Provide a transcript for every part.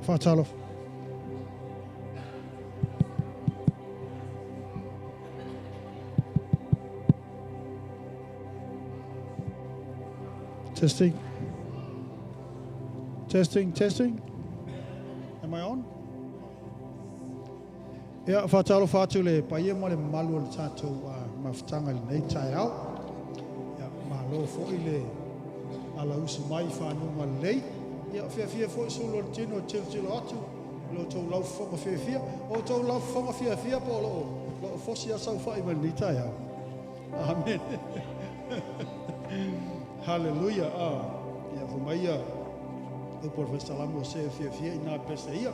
Faatalofa. Testing. Testing, testing. Am I on? Ia, faatalofa atu i le paia ma le mamalu o le tatou mafutaga i lenei taeao. Ia, malo foi le alausu mai i faguga lelei. Ia, fiafia foi sulu o le tino e tilotilo atu i lo outou laufofoga fiafia. O outou laufofoga fiafia po o lo o fosi lava saofai mai lenei taeao. Amen. Hallelujah. Ia, fai mai ia upu o le Faisalamo o se fiafia i nā pese ia.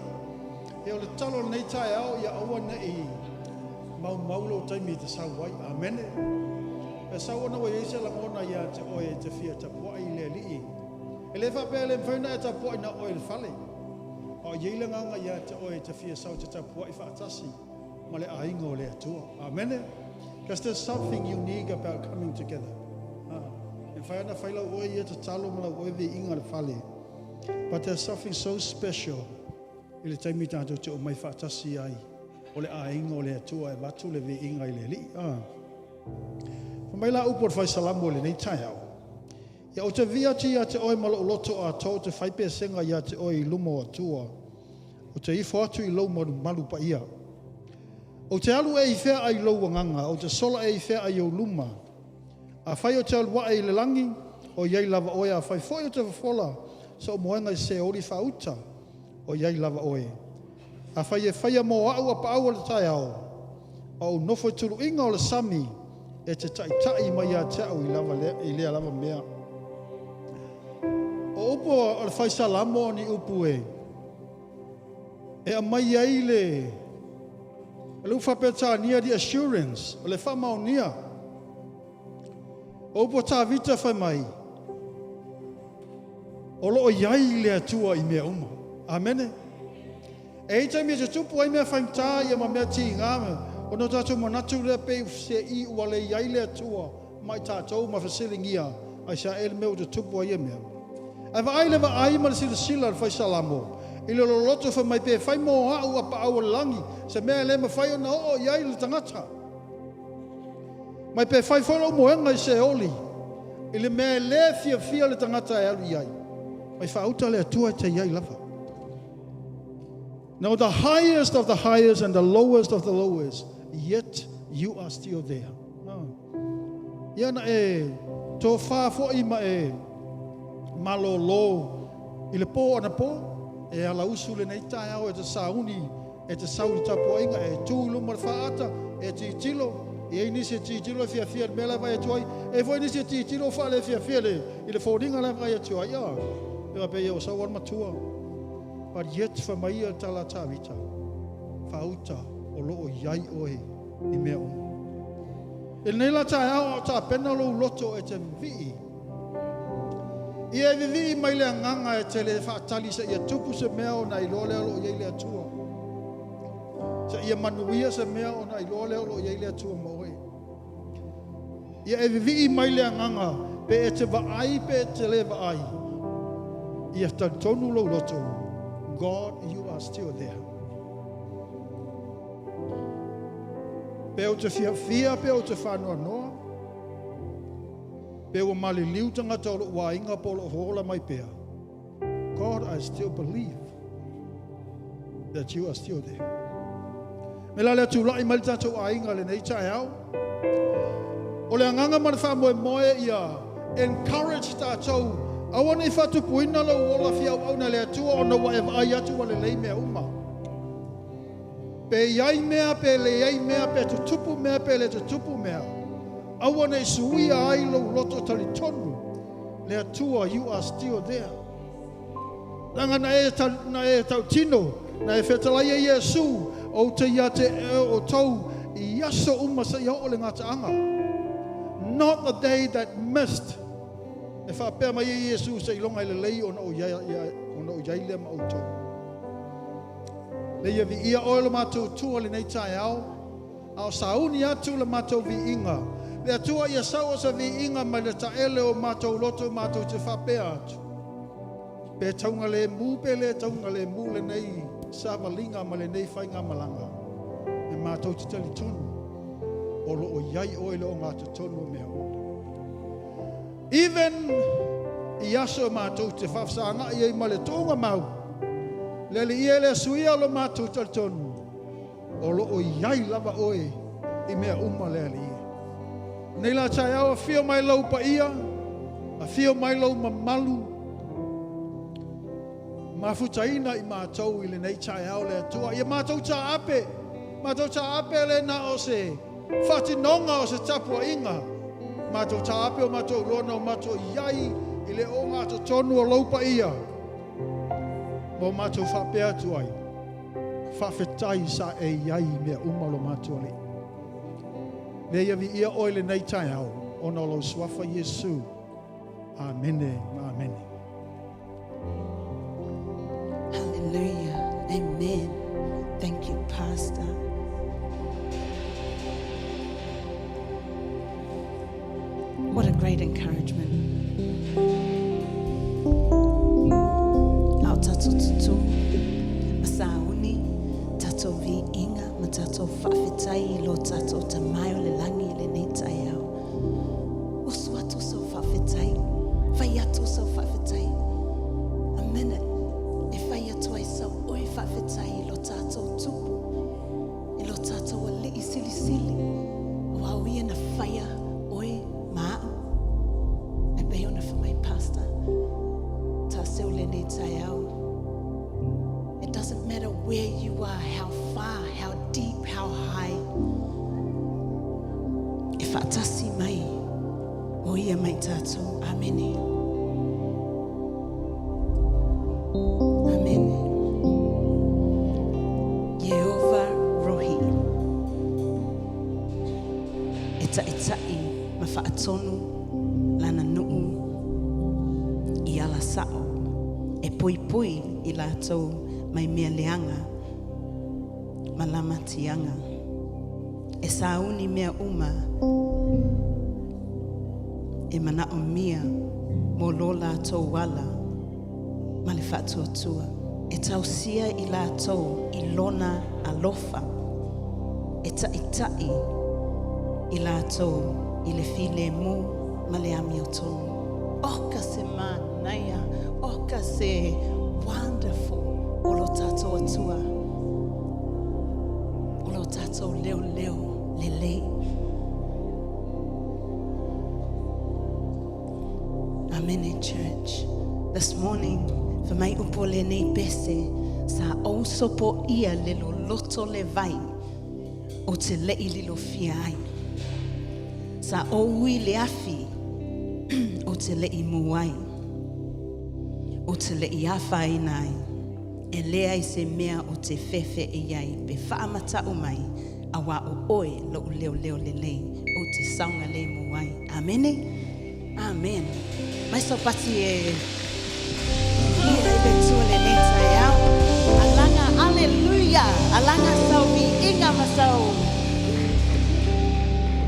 Ia, o le tatalo o lenei taeao, ia aua ne i maumau lou taimi e te sau ai. Amene. E sau ona ua i ai se lagona ia te oe e te fia tapuai i le Alii. E le faapea e le mafai ona e tapuai na oe i le fale. A o i ai le agaga ia te oe e te fia sau e te tapuai faatasi ma le aiga o le Atua. Amene. Because there's something unique about coming together. E mafai ona fai lau oe ia tatalo ma lau oe viiga i le fale. But there's something so special i le taimi tatou te omai faatasi ai o le aiga o le Atua e avatu le viiga i le Alii. Fai mai la upu o le Faisalamo i lenei taeao. Ia ou te vivii atu ia te oe ma lou loto atoa, ou te fai pesega ia te oe i luma o Atua. Ou te ifo atu i lou malumalu paia. Ou te alu ea i fea ai lou agaga, ou te sola ea i fea ai ou luma. Afai ou te alu ae i le lagi, o i ai lava oe, afai foi ou te fofola sou moega i Seoli faauta, o i ai lava oe. Afai e faia mō a'u apaau o le taeao, a ou nofo i tuluiga o le sami, e te taitai mai ia te a'u i lava lea, i lea lava mea. O upu o le Faisalamo o ni upu e e aumai ai le le upu faa-Peretania the assurance, o le faamaonia. O upu a Tavita fai mai, o lo o i ai le Atua i mea uma. Amene. E i ai taimi e tutupu ai mea faigata ia ma mea tiga, ona o tatou manatu lea pei se i ua le i ai le Atua ma i tatou ma fesiligia aisea ea le mea ua tutupu ai ia mea. Ae vaai le vaai ma le silasila a le Faisalamo i le loloto fai mai pe fai mō a'u apaau o le lagi se mea e le mafai ona oo i ai le tagata. Mai pe fai foi lou moega i Seoli i le mea e le fiafia le tagata e alu i ai. Mai faauta le Atua e te i ai lava. Now the highest of the highest and the lowest of the lowest, yet you are still there. Ia na e tofa foi ma e malōlō i le pō anapo, e alausu lenei taeao e te sauni, e te sau i le tapuaiga, e tū i luma o le faata, e tilotilo, e i ai nisi e tilotilo e fiafia i le mea la e vaai atu ai, e i ai foi nisi e tilotilo faale-fiafia i le foliga la e vaai atu ai. E faapea ia ua sau lava le matua. But yet fai mai ia le tala a Tavita, faauta o lo o i ai oe i mea uma. I lenei la taeao a o tapena lou loto e te vivii, ia e vivii mai le agaga e te le faatali seia tupu se mea ona iloa lea o lo o i ai le Atua. Seia manuia se mea ona iloa lea o lo o i ai le Atua ma oe. Ia e vivii mai le agaga pe e te vaai pe e te le vaai. Ia talitonu lou loto, God, you are still there. Pe ou te fiafia, pe ou te faanoanoa, pe ua maliliu tagata o lou aiga po o lo o ola mai pea, God, I still believe that you are still there. Me la lea tulai mai le tatou aiga lenei taeao. O le agaga ma le faamoemoe ia encourage tatou aua ne i faatupuina lou ola fia auauna i le Atua ona ua e vaai atu ua lelei mea uma. Pe i ai mea, pe leai mea, pe tutupu mea, pe le tutupu mea, aua ne i suia ai lou loto talitonu le Atua, you are still there. Leaga na e, na e tautino, na e fetalai e Iesu, ou te ia te outou i aso uma seia oo le gataaga. Not the day that missed. E faapea mai ai Iesu seiloga e lelei ona ou i ai lea ma outou. Le ia viia oe lo matou Atua lenei taeao, a o sauni atu le matou viiga. Le Atua ia sau o se viiga mai le taele o matou loto matou te faapea atu. Pe taugalemu pe le taugalemu lenei savaliga ma lenei faigamalaga, e matou te talitonu o lo o i ai oe i le ogatotonu o mea uma. Even i aso e matou te faafesagai ai ma le tuugamau, le Alii e le suia lo matou talitonu, o lo o i ai lava oe i mea uma le Alii. Nei la taeao, afio mai lou paia, afio mai lou mamalu, mafutaina i matou i lenei taeao le Atua. Ia matou taape, matou taape le na o se faatinoga o se tapuaiga. Matou taape o matou lona o matou iai i le ogatotonu o lou paia. Ma o matou faapea atu ai, faafetai sa e iai i mea uma lo matou Alii. Le ia viia oe lenei taeao, ona o lou suafa Iesu. Amene, amene. Hallelujah. Amen. Thank you, Pastor. What a great encouragement. Ao tātou tutu, ma sauni, tātou viiga, ma tātou faafetai i lo tātou Tama o le lagi i lenei taeao. Oso atu sau faafetai, fai atu sau faafetai. A minute, e fai atu ai sau oe faafetai i lo tātou Tupu, i lo tātou Alii Silisili. Aua o ia na faia oe ma a'u. E pei ona fai mai Pastor, ta seu lenei taeao. It doesn't matter where you are, how far, how deep, how high. E faatasi mai o ia mai tātou. Amene. Amene. Yehova Rohi. E taʻitaʻi ma faatonu lana nuu i ala saʻo e puipui i latou mai mea leaga ma lamatiaga. E sauni mea uma e manaʻomia mo lo latou ala ma le faatuatua. E tausia i latou i lona alofa, e taʻitaʻi i latou i le filemu ma le amiotonu. Oka se manaia, oka se wonderful o lo tātou Atua, o lo tātou leo leo lelei. Amen, church. This morning, fai mai upu o lenei pese, sa ou sopoia le loloto le vai o te lei lilofia ai. Sa ou ui le afi o te lei mu ai. O te lei afaina ai. E leai se mea o te fefe e ai pe whaamatau mai a wā o oe lo leo leo lelei o te saunga le mu ai. Amene? Amen. Mai so pati e ia i le tua lenei taeao. Alaga, aleluia. Alaga sau viiga ma sau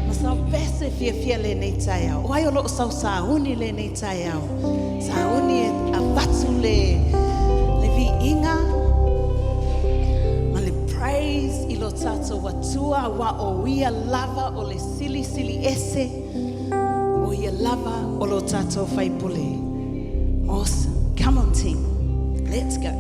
ma sau pese fiafia lenei taeao. O ai o loo sau sauni lenei taeao. Sauni e avatu le viiga ma le praise i lo tātou Atua wa o ia lava o le silisili ese o ia lava o lo tātou faipule. Awesome. Come on, team. Let's go.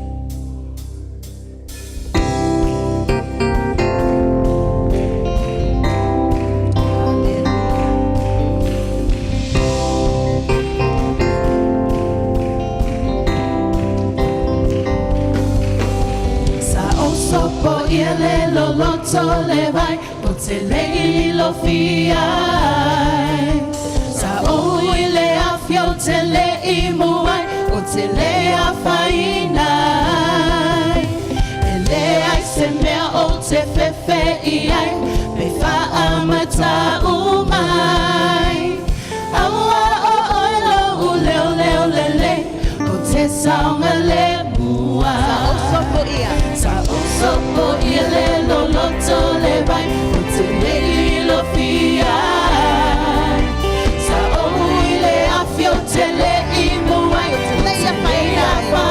Sa o sopoia le loloto le vai o te lei lilofia ai. Sa o i le afi o te le i muai o te le afaina ai. E leai se mea o te fefe i ai pe faamatau mai. Aua o oe lo u leo leo lelei o te saoga le mua. Sa o sopoia. Sa o sopoia le loloto le vai o te le lilofia ai. Sa o i le afi o te le i muai o te le afaina.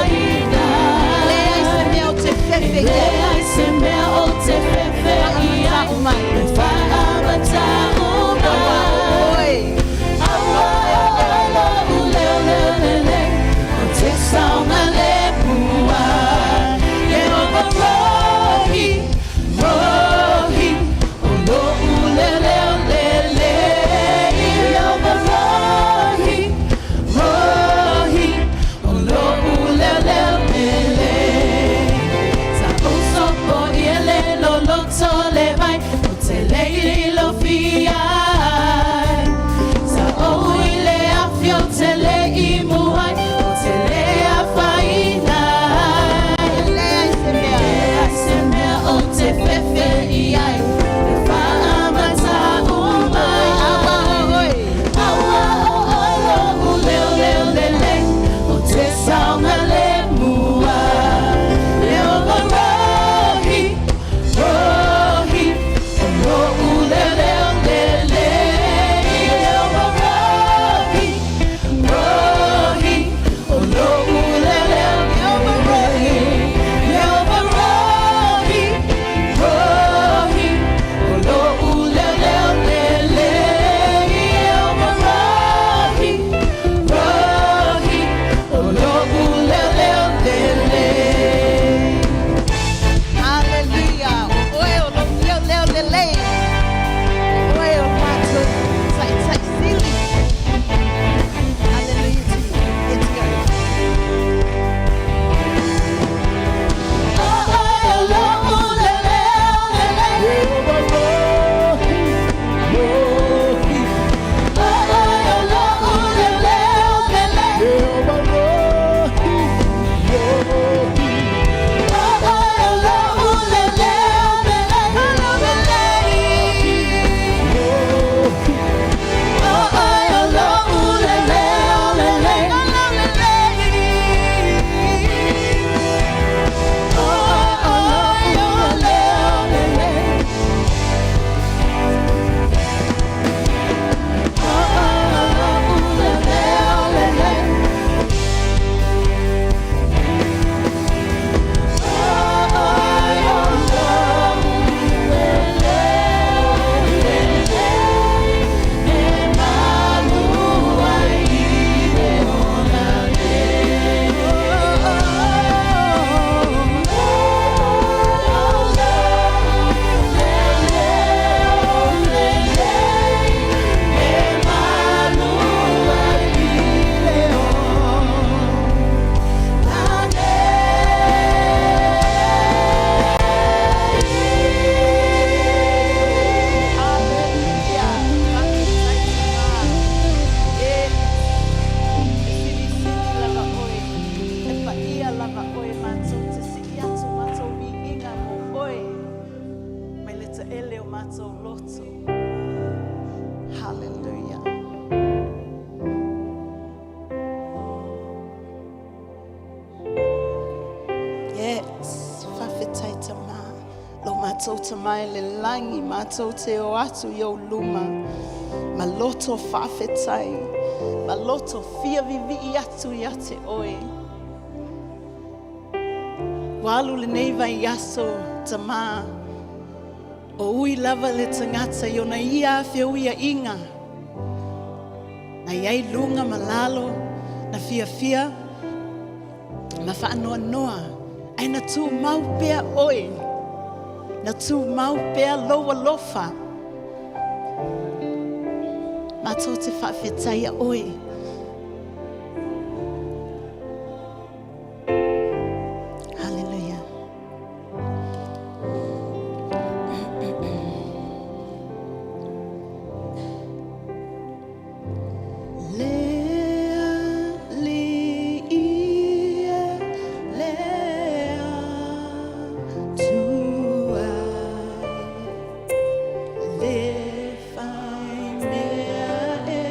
Relax. Faafetai Tamā. Lo matou Tama i le lagi, matou te o atu i ou luma. Ma loto faafetai, ma loto fia vivii atu ia te oe. Ua alu lenei vaiaso, Tamā, o ui lava le tagata i ona ia feuiaiga, na i ai luga ma lalo, na fiafia ma faanoanoa, ae na tumau pea oe, na tumau pea lou alofa. Matou te faafetaia oe. Hallelujah. Le Alii e le Atua e le fai mea e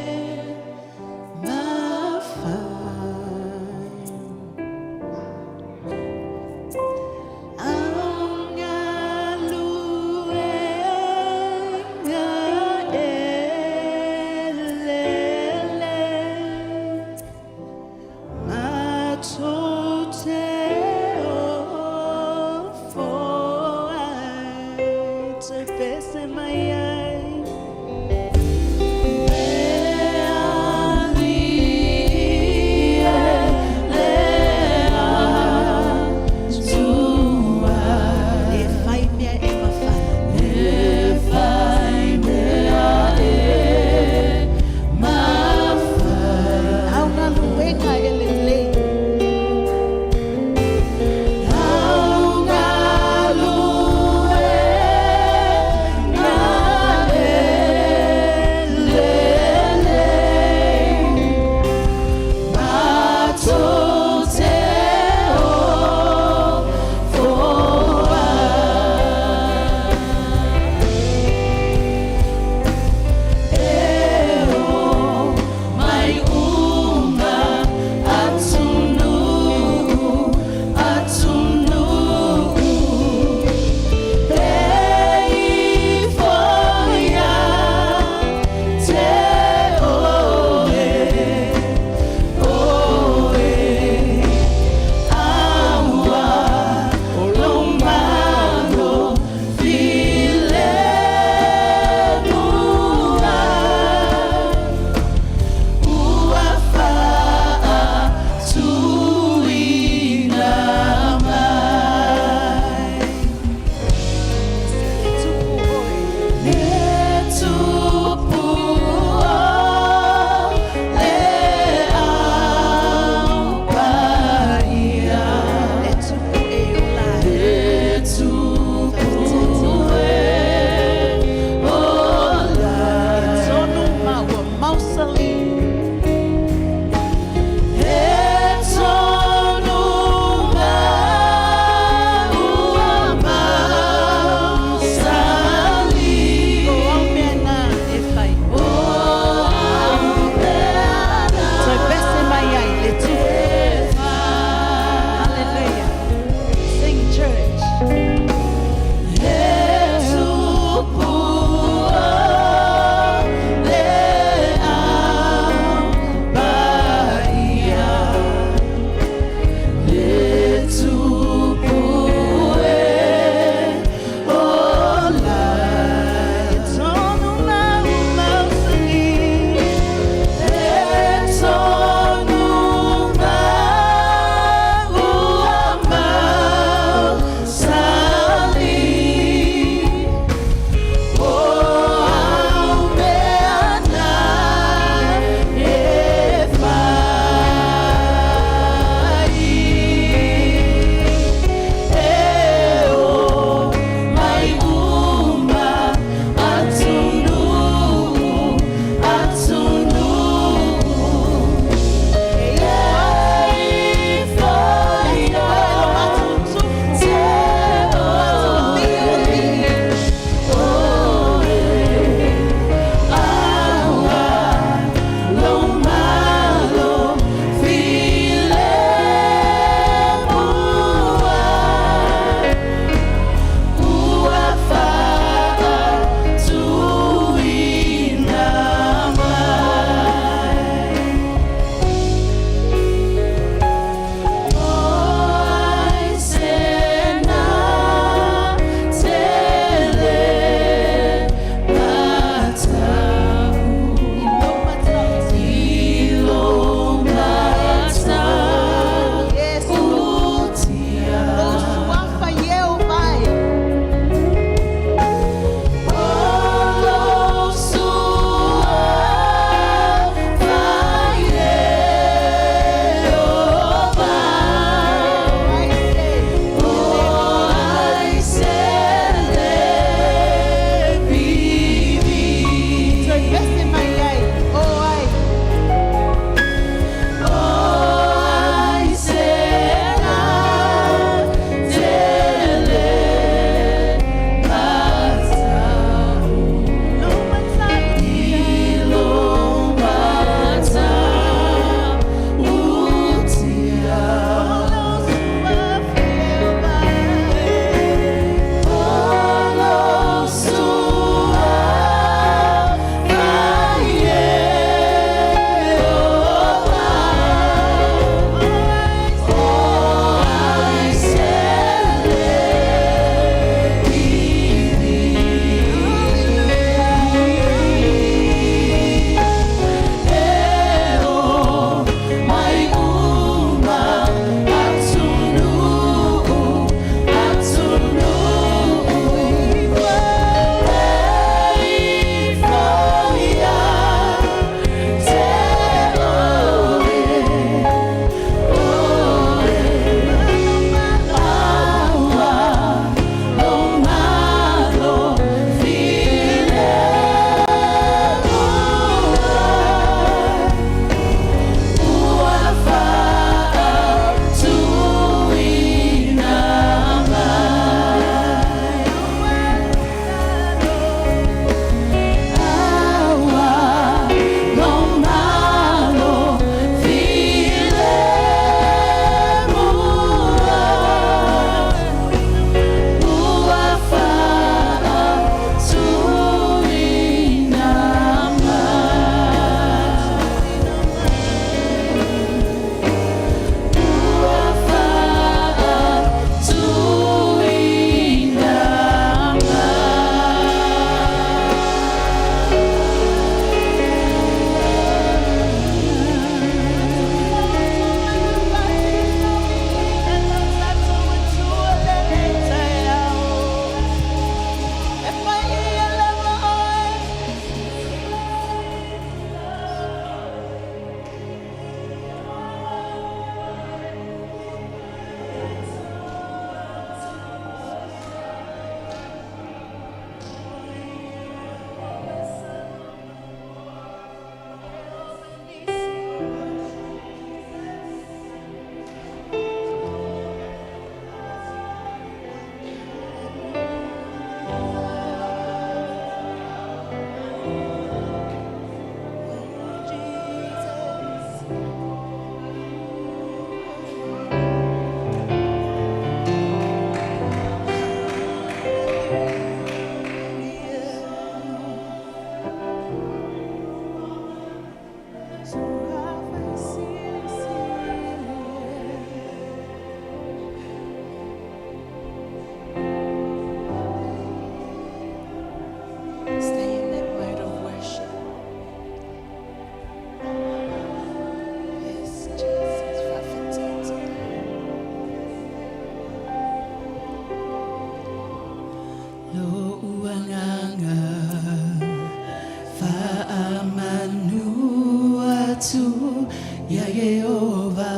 Ia Ieova.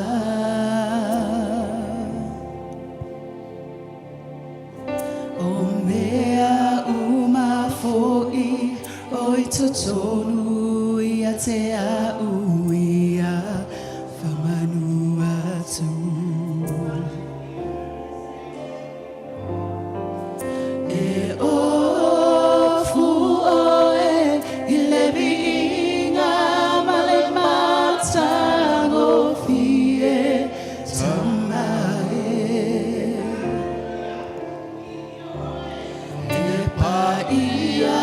O mea uma fo'i o i totonu ia te au ia whamanu atu. E ofu oe i le viiga ma le matagofie tama e. E paia,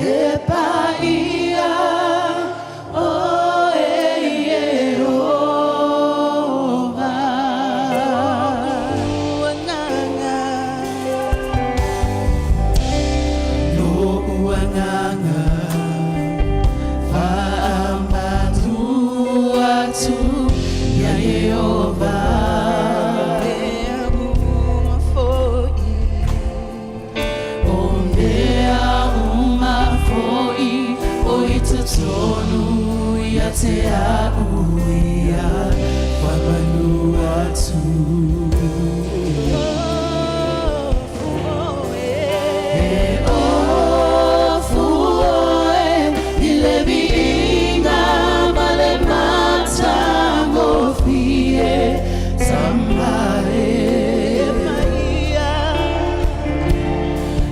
e paia, oe Ieova. Uanganga. No uanganga Whaamanu atu ia Ieova. Mea uma fo'i. O mea uma fo'i o i totonu ia te au ia whamanu atu. Ofu oe. E ofu oe i le viiga ma le matagofie tama e. E paia.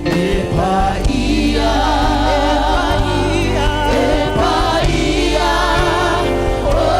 E paia, E paia. e paia, oe.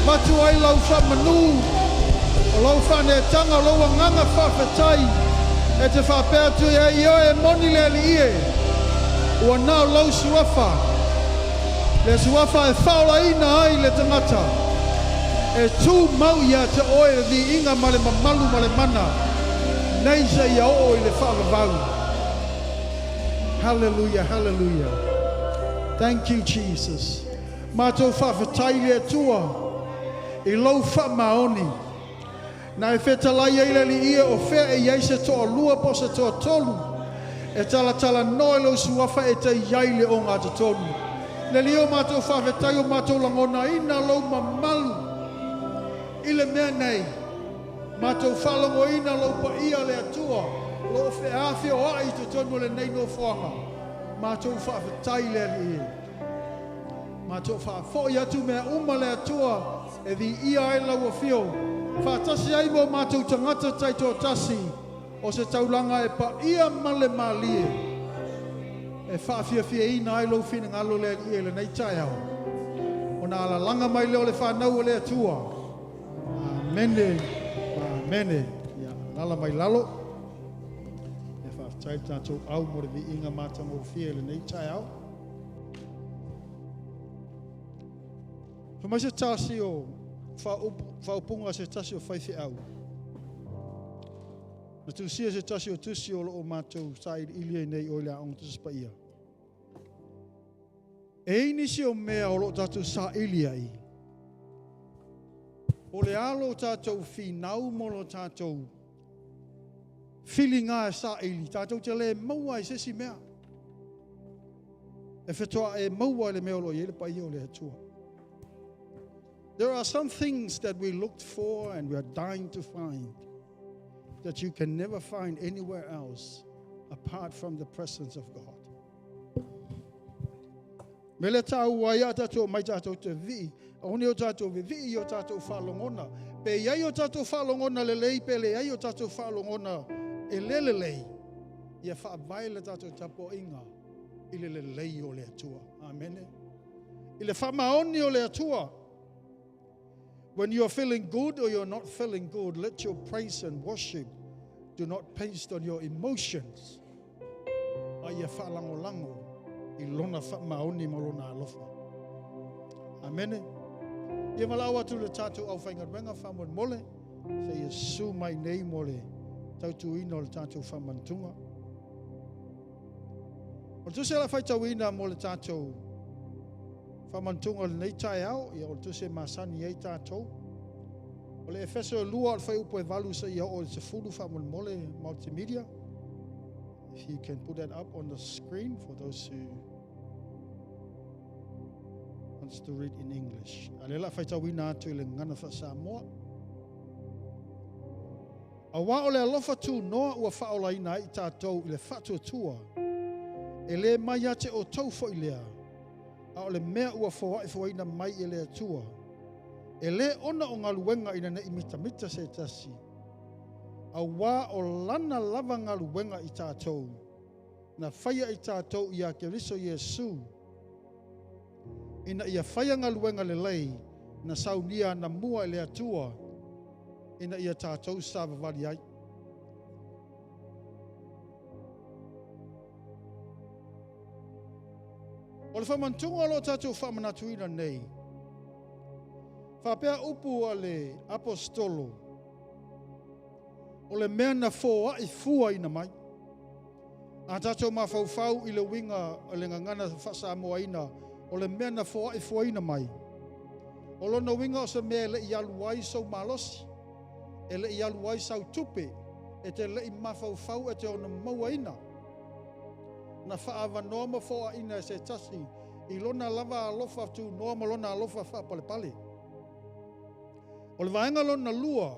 Avatu ai lau faamanu, o lou faaneetaga, o lou agaga faafetai, e te faapea atu i ai, Ioe, e moni le Alii e, ua na o lou suafa, le suafa e faaolaina ai le tagata, e tumau ia te oe le viiga ma le mamalu ma le mana, nei seia oo i le faavavau. Hallelujah, hallelujah. Thank you, Jesus. Matou faafetai i le Atua i lou faamaoni. Na e fetalai ai le Alii e o fea e i ai se toalua po o se toatolu e talatalanoa i lou suafa e te i ai le ogatotonu. Le Alii o matou faafetai o matou lagonaina lou mamalu i le mea nei. Matou faalogoina lou paia le Atua o lo o feafioai i totonu o lenei nofoaga. Matou faafetai le Alii e. Matou faafoi atu mea uma le Atua e viia ai lau afio, faatasi ai ma o matou tagata taitoatasi o se taulaga e paia ma le malie e faafiafiaina ai lou finagalo le Alii i lenei taeao, ona alalaga mai lea o le fanau a le Atua. Amene, amene. Ia, alaala mai lalo. E faafetai le tatou au mo le viiga matagofie i lenei taeao. Fai mai se tasi o faaupuga a se tasi o faifeau. Na tusia se tasi o tusi o lo o matou sailiili ai nei i o i le Aoga Tusi Paia. E i ai nisi o mea o lo o tatou saili ai, po o le a lo tatou finau ma lo tatou filiga e saili, tatou te le maua ai se isi mea e fetoa e maua i le mea o lo o i ai le paia o le Atua. There are some things that we looked for and we are dying to find that you can never find anywhere else apart from the presence of God. Me le tāua ai a tātou mai tātou te vii, aone o tātou vivii i o tātou whaalongona. Pe i ai o tātou whaalongona le lei, pe le ai o tātou whaalongona e le lelei, ia whaavae le tātou tapuaiga i le lelei o le Atua. Amene. I le faamaoni o le Atua. When you are feeling good or you're not feeling good, let your praise and worship do not based on your emotions. A ia faalagolago i lona faamaoni ma lona alofa. Amene. Ia valaau atu le tatou aufaigaluega faamolemole se ia susu mai nei mo le tautuina o le tatou faamanatuga. O le tusi o le a faitauina mo le tatou faamanatuga o lenei taeao, ia o le tusi e masani ai tatou. O le Efeso e 2 o le fuaiupu e 8 seia oo i le 10 faamolemole multimedia. If you can put that up on the screen for those who wants to read in English. A lea la faitauina atu i le gagana faa-Samoa. Aua o le alofa tunoa ua faaolaina ai i tatou i le faatuatua, e le mai ia te outou foi lea, a o le mea ua foaifoaina mai e le Atua, e le ona o galuega ina ne i mitamita se tasi, aua o lana lava galuega i tatou, na faia i tatou iā Keriso Iesu, ina ia faia galuega lelei na saunia anamua e le Atua ina ia tatou savavali ai. O le faamanatuga o lo o tatou faamanatuina nei, faapea upu a le Aposetolo, o le mea na foai fuaina mai. A tatou mafaufau i le uiga o le gagana faa-Samoaina o le mea na foai fuaina mai, o lona uiga o se mea e le i alu ai sou malosi, e le i alu ai sau tupe, e te le i mafaufau e te ono mauaina. Na faaavanoa ma foaina e se tasi i lona lava alofa tunoa ma lona alofa faapalepale. O le vaega lona lua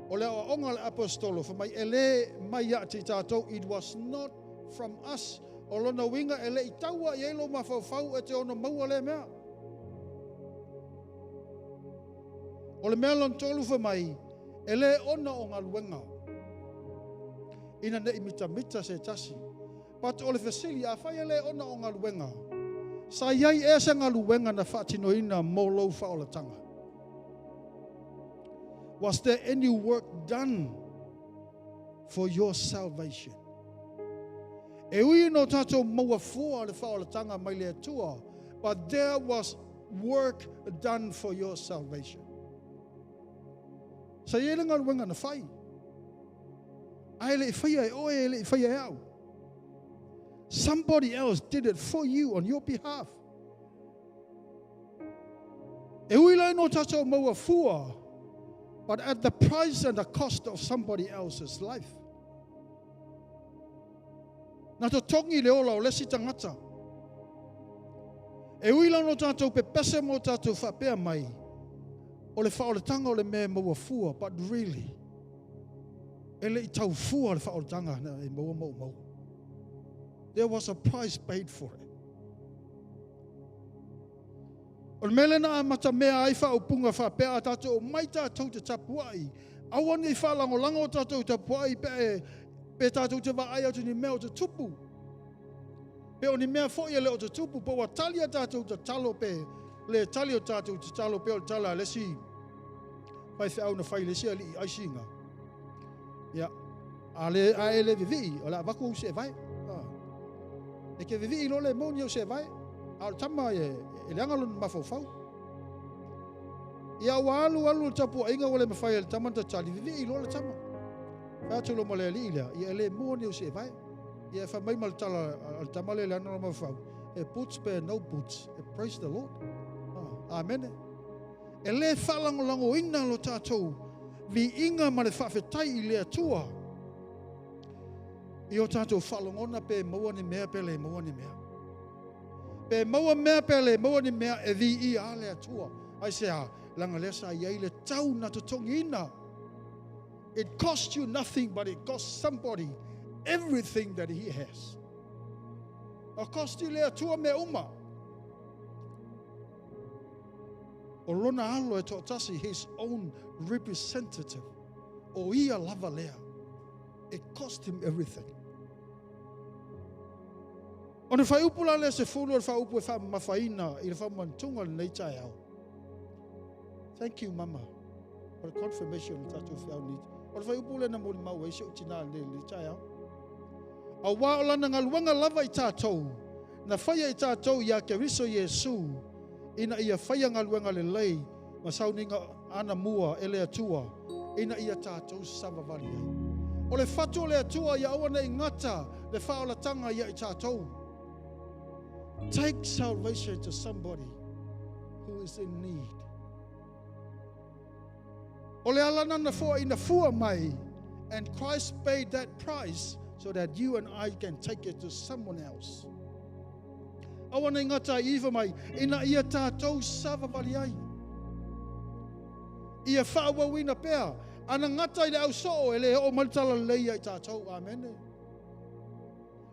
o le aoaoga a le Aposetolo, fai mai e le mai ia te i tatou, it was not from us. O lona uiga e le i taua i ai lou mafaufau e te ono maua lea mea. O le mea lona tolu fai mai, e le ona o galuega ina ne i mitamita se tasi. But o le fesili, afai e le ona o galuega, Sa i ai ea se galuega na faatinoina mo lou faaolataga? Was there any work done for your salvation? E ui ina o tatou maua fua le faaolataga mai le Atua, but there was work done for your salvation. Sa i ai le galuega na fai. Ae le i faia e oe, e le i faia e au. Somebody else did it for you on your behalf. E ui la ina o tatou maua fua, but at the price and the cost of somebody else's life. Na totogi le ola o le isi tagata. E ui la ina o tatou pepese ma o tatou faapea mai, o le faaolataga o le mea e maua fua, but really, e le i tau fua le faaolataga na e maua ma ou maua. There was a price paid for it. O le mea lea na amatamea ai faaupuga faapea a tatou omai tatou te tapuai, aua ne i faalagolago tatou tapuai pe tatou te vaai atu i ni mea o tutupu. Pe o ni mea foi e le o tutupu, pe ua tali a tatou tatalo pe le tali o tatou tatalo pe o le tala a le isi faifeau na fai i le isi alii aisiga. Ia, a le, a e le vivii, o le a avatu ou seevae. E ke vivii loa le maua ni au seevae, a o le tama e leaga lona mafaufau. Ia ua alu alu le tapuaiga ua le mafai e le tama ona tatali, vivii loa le tama. Fai atu loa ma le alii lea, ia e le maua ni au seevae. Ia e fai mai ma le tala a le tama lea e leaga lona mafaufau, e boots pe no boots, e praise the Lord. Amene. E le faalagolagoina lo tatou viiga ma le faafetai i le Atua i o tatou faalogona pe maua ni mea pe le maua ni mea. Pe maua mea pe le maua ni mea e viia a le Atua. Aisea? Leaga lea sa i ai le tau na totogiina. It cost you nothing, but it cost somebody everything that he has. Na cost i le Atua mea uma. O lona alo e toatasi, his own representative. O ia lava lea. It cost him everything. O le fuaiupu la lea 10 o le faaupu e faamamafaina i le faamamanutoga lenei taeao. Thank you, mama, for the confirmation o tatou feau nei. O le fuaiupu lea na molimau ai si ou tina lenei taeao. Auā o lana galuega lava i tatou, na faia i tatou iā Keriso Iesu, ina ia faia galuega lelei ma sauniga anamua e le Atua, ina ia tatou savavali ai. O le fatu o le Atua ia aua ne i gata le faaolataga ia i tatou. Take salvation to somebody who is in need. O le ala na foaina fua mai, and Christ paid that price so that you and I can take it to someone else. Aua ne i gata ai iva mai, ina ia tatou savavali ai. Ia faaauauina pea, ana gata i le ausoo e le oo mai le talalelei ia i tatou. Amene.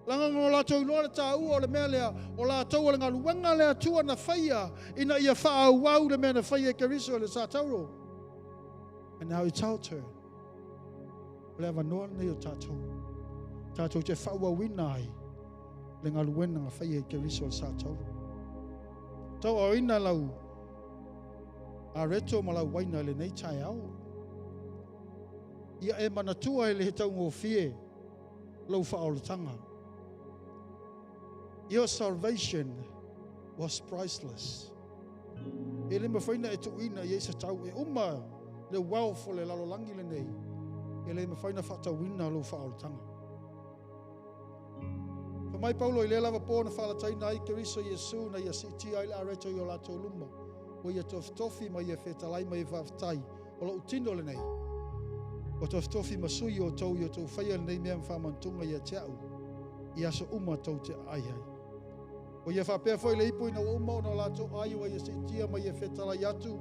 Leaga na o latou iloa le taua o le mea lea, o latou o le galuega a le Atua na faia ina ia faaauau le mea na faia e Keriso i le Satauro. And now it's our turn. O le avanoa lenei o tatou. Tatou te faaauauina ai le galuega na faia e Keriso i le Satauro. Tauaaoina lau areto ma lau uaina i lenei taeao. Ia e manatua e le taugofie lou faaolataga. Your salvation was priceless. E le mafai ona e tuuina i ai se tau. E uma le wealth o le lalolagi lenei, e le mafai ona faatauina lou faaolataga. Fai mai Paulo i lea lava po na faalataina ai Keriso Iesu na ia siitia ai le areto i o latou luma, ua ia tofitofi ma ia fetalai ma ia faafetai, o lou tino lenei. Ua tofitofi ma sui outou i outou faia lenei mea ma faamanatuga ia te au i aso uma tou te aai ai. Ua ia faapea foi le ipu ina ua uma ona o latou ai ua ia siitia ma ia fetalai atu,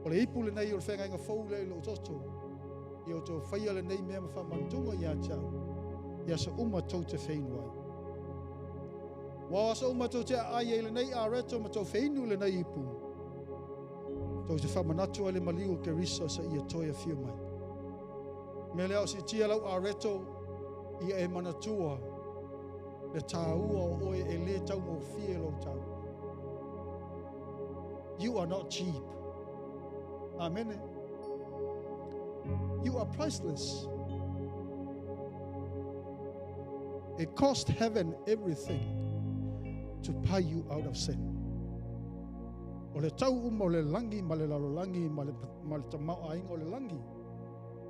o le ipu lenei o le feagaiga fou lea i lou toto, ia outou faia lenei mea ma faamanatuga ia te au i aso uma tou te feinu ai. Ua o aso uma tou te aai ai lenei areto ma tou feinu i lenei ipu, tou te faamanatu ai le maliu o Keriso seia toe afio mai. Mea lea o siitia lau areto ia e manatua le taua o oe e le taugofie lou tau. You are not cheap. Amen. You are priceless. It cost heaven everything to pay you out of sin. O le tau uma o le lagi ma le lalolagi ma le, ma le tamaoaiga o le lagi.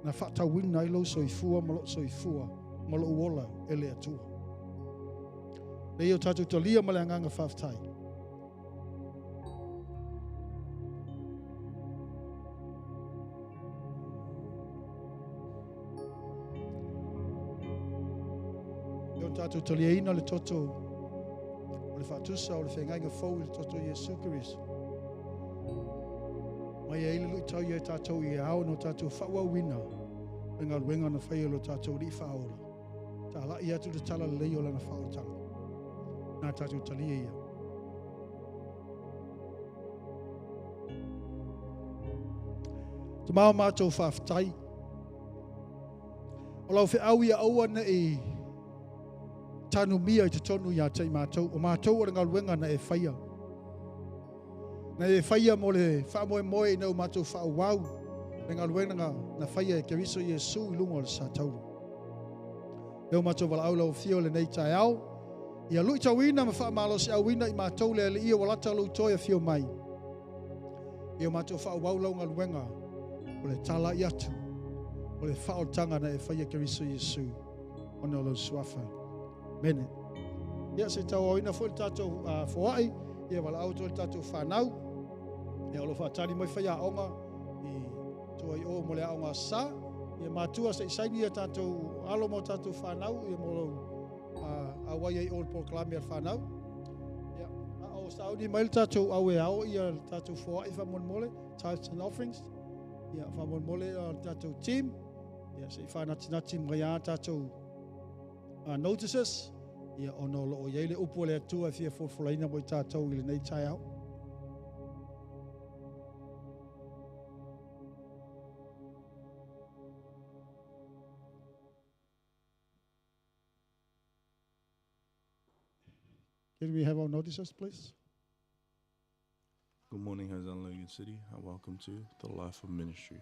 Na faatauina ai lou soifua ma lou soifua ma lou ola e le Atua. Lea o tatou talia ma le agaga faafetai. Lea o tatou taliaina le toto o le faatusa o le feagaiga fou i le toto Iesu Keriso. Mai ai le luitau ia tatou i ao no tatou faaauauina le galuega na faia lo tatou Alii faaola. Talai atu le tala lelei o lana faaolataga. Na tatou talia ia. Tamao matou faafetai. O lau feau ia aua nei tanumia i totonu ia te i matou. O matou o le galuega na e faia. Na e faia mo le faamoemoe ina o matou faaauau le galuega na faia e Keriso Iesu i luga o le satauro. Leo matou valaau lau afio lenei taeao. Ia luitauina ma faamalosiauina i matou le Alii ua lata lou toe afio mai. Ia matou faaauau lau galuega o le talai atu o le faaolataga na e faia Keriso Iesu ona o lau suafa. Mene. Ia se tauauina foi le tatou foai, ia valaau atu le tatou whanau. Ia o lo whaatali mai whai aonga i tua i o mo le aonga sa. Ia matua se i saini ia tatou alo mo tatou whanau, ia mo lau auai ai o le polokalame a le whanau. Ia, a o sauni mai le tatou au e ao ia le tatou foai faamolemole, tithes and offerings. Ia faamolemole le tatou team. Ia se i whanatinati mai a tatou notices. Ia ona o loo iai le upu a le Atua e fia folafolaina mo i tatou i lenei taeao. Can we have our notices, please? Good morning, Hosanna Logan City, and welcome to the Life of Ministry.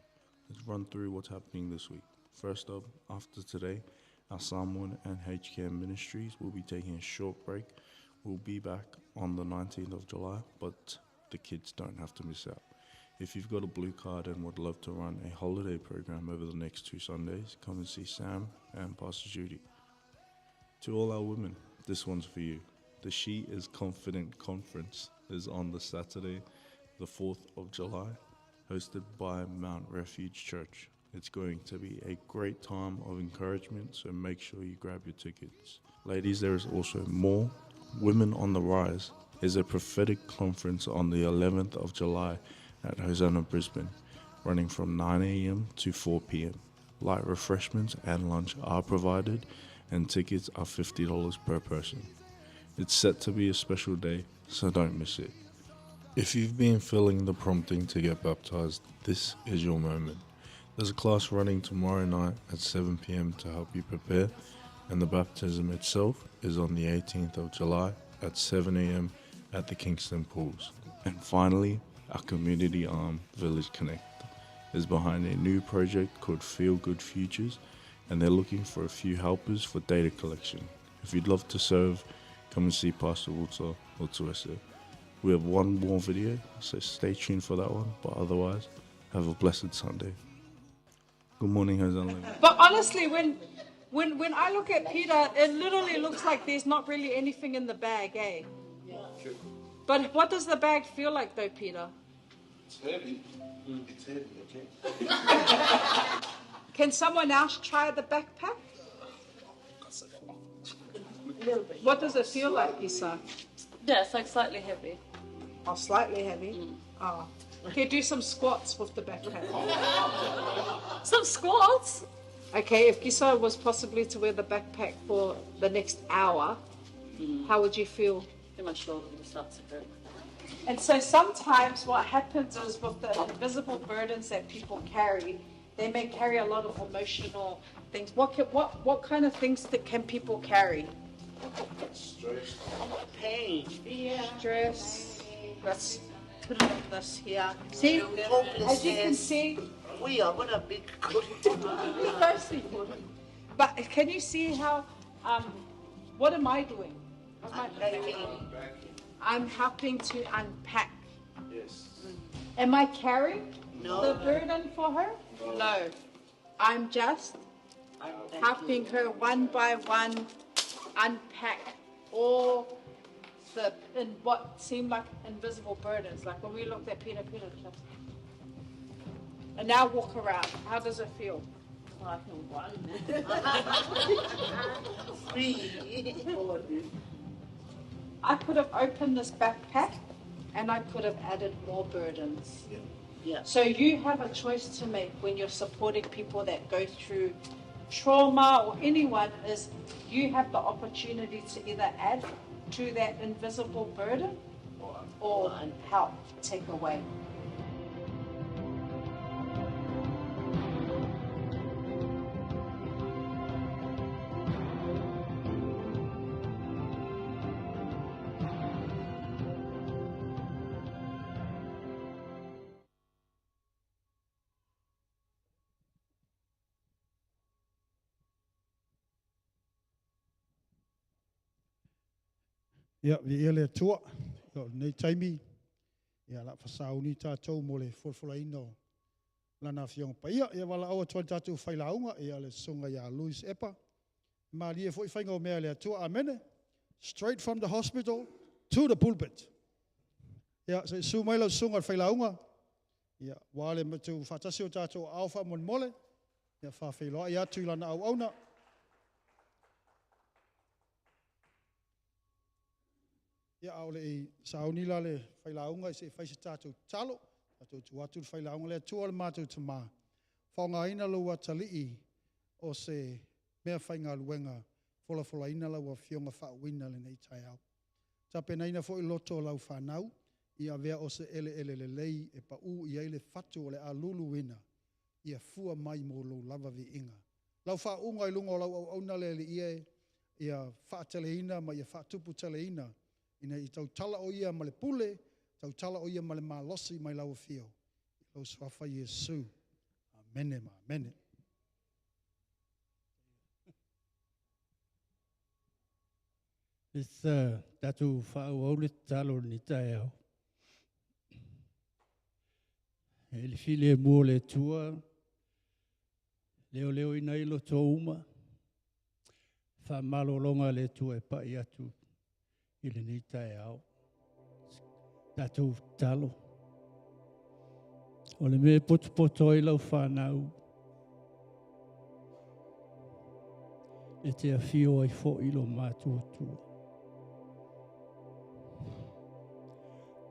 Let's run through what's happening this week. First up, after today, our Samoan and HKM ministries will be taking a short break. We'll be back on the 19th of July, but the kids don't have to miss out. If you've got a blue card and would love to run a holiday program over the next 2 Sundays, come and see Sam and Pastor Judy. To all our women, this one's for you. The She Is Confident Conference is on the Saturday, the 4th of July, hosted by Mount Refuge Church. It's going to be a great time of encouragement, so make sure you grab your tickets. Ladies, there is also more. Women on the Rise is a prophetic conference on the 11th of July at Hosanna, Brisbane, running from 9 a.m. to 4 p.m. Light refreshments and lunch are provided, and tickets are $50 per person. It's set to be a special day, so don't miss it. If you've been feeling the prompting to get baptized, this is your moment. There's a class running tomorrow night at 7 p.m. to help you prepare, and the baptism itself is on the 18th of July at 7 a.m. at the Kingston Pools. And finally, our community arm, Village Connect, is behind a new project called Feel Good Futures, and they're looking for a few helpers for data collection. If you'd love to serve, come and see Pastor Walter or Tuese. We have one more video, so stay tuned for that one. But otherwise, have a blessed Sunday. Good morning, Hosanna. But honestly, when I look at Peter, it literally looks like there's not really anything in the bag, eh? Yeah. Sure. But what does the bag feel like though, Peter? It's heavy. It's heavy, okay. Can someone else try the backpack? What does it feel like, Isa? Yeah, it's like slightly heavy. Oh, slightly heavy? Mm. Oh. Okay, do some squats with the backpack. Some squats? Okay, if Gisa was possibly to wear the backpack for the next hour, how would you feel? I think my shoulder would start to hurt. And so sometimes what happens is with the invisible burdens that people carry, they may carry a lot of emotional things. What kind of things that can people carry? Stress. Pain. Yeah. Stress. That's Put it in this here. See, as you can see, We are what a big Firstly, but can you see how? What am I doing? What am I doing? I'm helping to unpack. Yes. Am I carrying No. the burden for her? No. I'm just helping her one by one unpack all the in what seemed like invisible burdens. Like when we looked at Peter, Peter just and now walk around. How does it feel? I feel one. Free. I could have opened this backpack and I could have added more burdens. Yeah. So you have a choice to make when you're supporting people that go through trauma or anyone is you have the opportunity to either add to that invisible burden or help take away. Ia, viia le Atua, ia, o lenei taimi, ia, la fasauni tatou mo le folafolaina o Lana Afioga Paia. Ia, valaau atu ai le tatou failauga, ia, le Susuga ia Louis Epa. Malie foi faiga o mea a le Atua. Amene. Straight from the hospital to the pulpit. Ia, se i susu mai lau susuga i le failauga, ia, ua le tuufaatasi o tatou aao faamolemole, ia, faafeiloai atu i lana auauna. Ia, a o le i sauni la le failauga se i fai se tatou tatalo, tatou tuu atu le failauga. Le Atua o le matou Tama, faaaogaina lou atalii o se mea faigaluega folafolaina lau Afioga faauuina lenei taeao. Tapenaina foi loto o lau fanau, ia avea o se eleele lelei e pau i ai le fatu o le a luluina, ia fua mai mo lou lava viiga. Lau faauuga i luga o lau auauna le Alii e, ia faateleina ma ia faatuputeleina, ina ia tautala o ia ma le pule, tautala o ia ma le malosi mai lau afio, i lou suafa Iesu. Amene ma amene. Let's tatou faaauau le tatalo i lenei taeao. E le filemu o le Atua, leoleoina ai loto uma, faamalologa a le Atua e pai atu i lenei taeao. Tatou tatalo. O le mea e potopoto ai lau fanau, e te afio ai foi lo matuatua.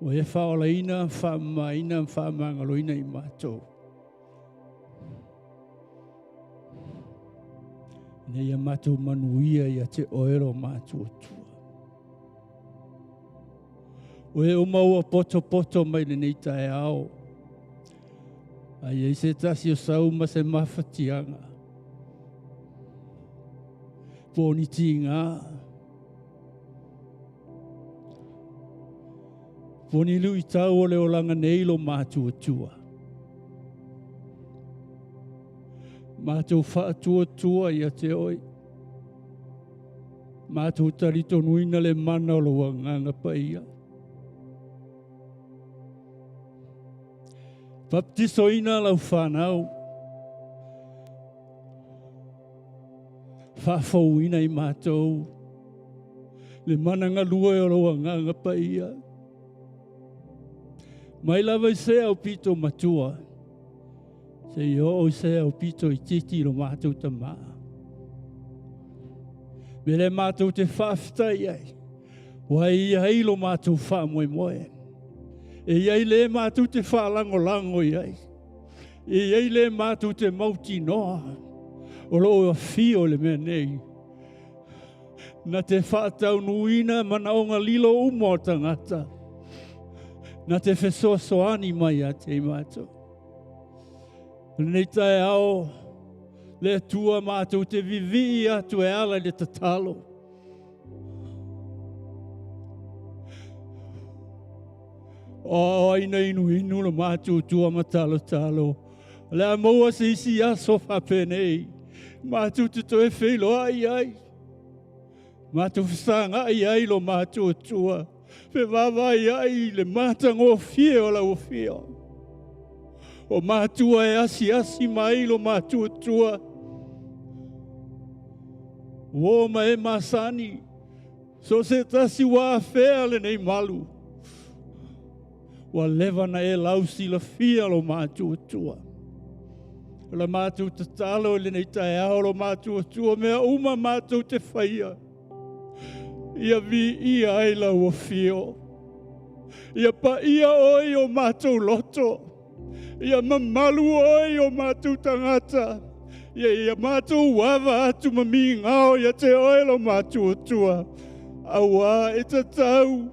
Ua e faaolaina, faamamaina, faamagaloina i matou. Ina ia matou manuia ia te oe lo matuatua. O e uma ua poto poto mai lenei taeao. Ai ai se tasi o sau ma se mafatiaga. Po ni tiga. Po ni luitau o le olaga nei lo matuatua. Matou faatuatua ia te oe. Matou talitonuina le mana o lou agaga paia. Baptisoina lau fanau. Faafouina i matou. Le mana galue o lou agaga paia. Mai lava i se au pito matua. Se i oo i se au pito itiiti lo matou tamā. Me le matou te faafetai ai. Ua i ai lo matou faamoemoe. E i ai le matou te faalagolago i ai. E i ai le matou te mautinoa. O loo afio le mea nei. Na te faataunuuina manaoga lilo uma o tagata. Na te fesoasoani mai ia te i matou. O lenei taeao, le Atua matou te vivii atu e ala i le tatalo. O aina inuinu lo matutua ma talotalo. O le a maua se isi aso faapenei. Matou te toe feiloai ai. Matou fesagai ai lo matuatua. Fevaavaai ai i le matagofie o lau afio. O matua e asiasi mai lo matuatua. Uo ma e masani. So se tasi ua afea lenei malu. Ua leva na e lausilafia lo matuatua. O le matou tatalo i lenei taeao lo matuatua mea uma matou te faia. Ia viia ai lau afio. Ia paia oe i o matou loto. Ia mamalu oe i o matou tagata. Ia ia matou ava atu ma migao ia te oe lo matuatua. Auā e tatau,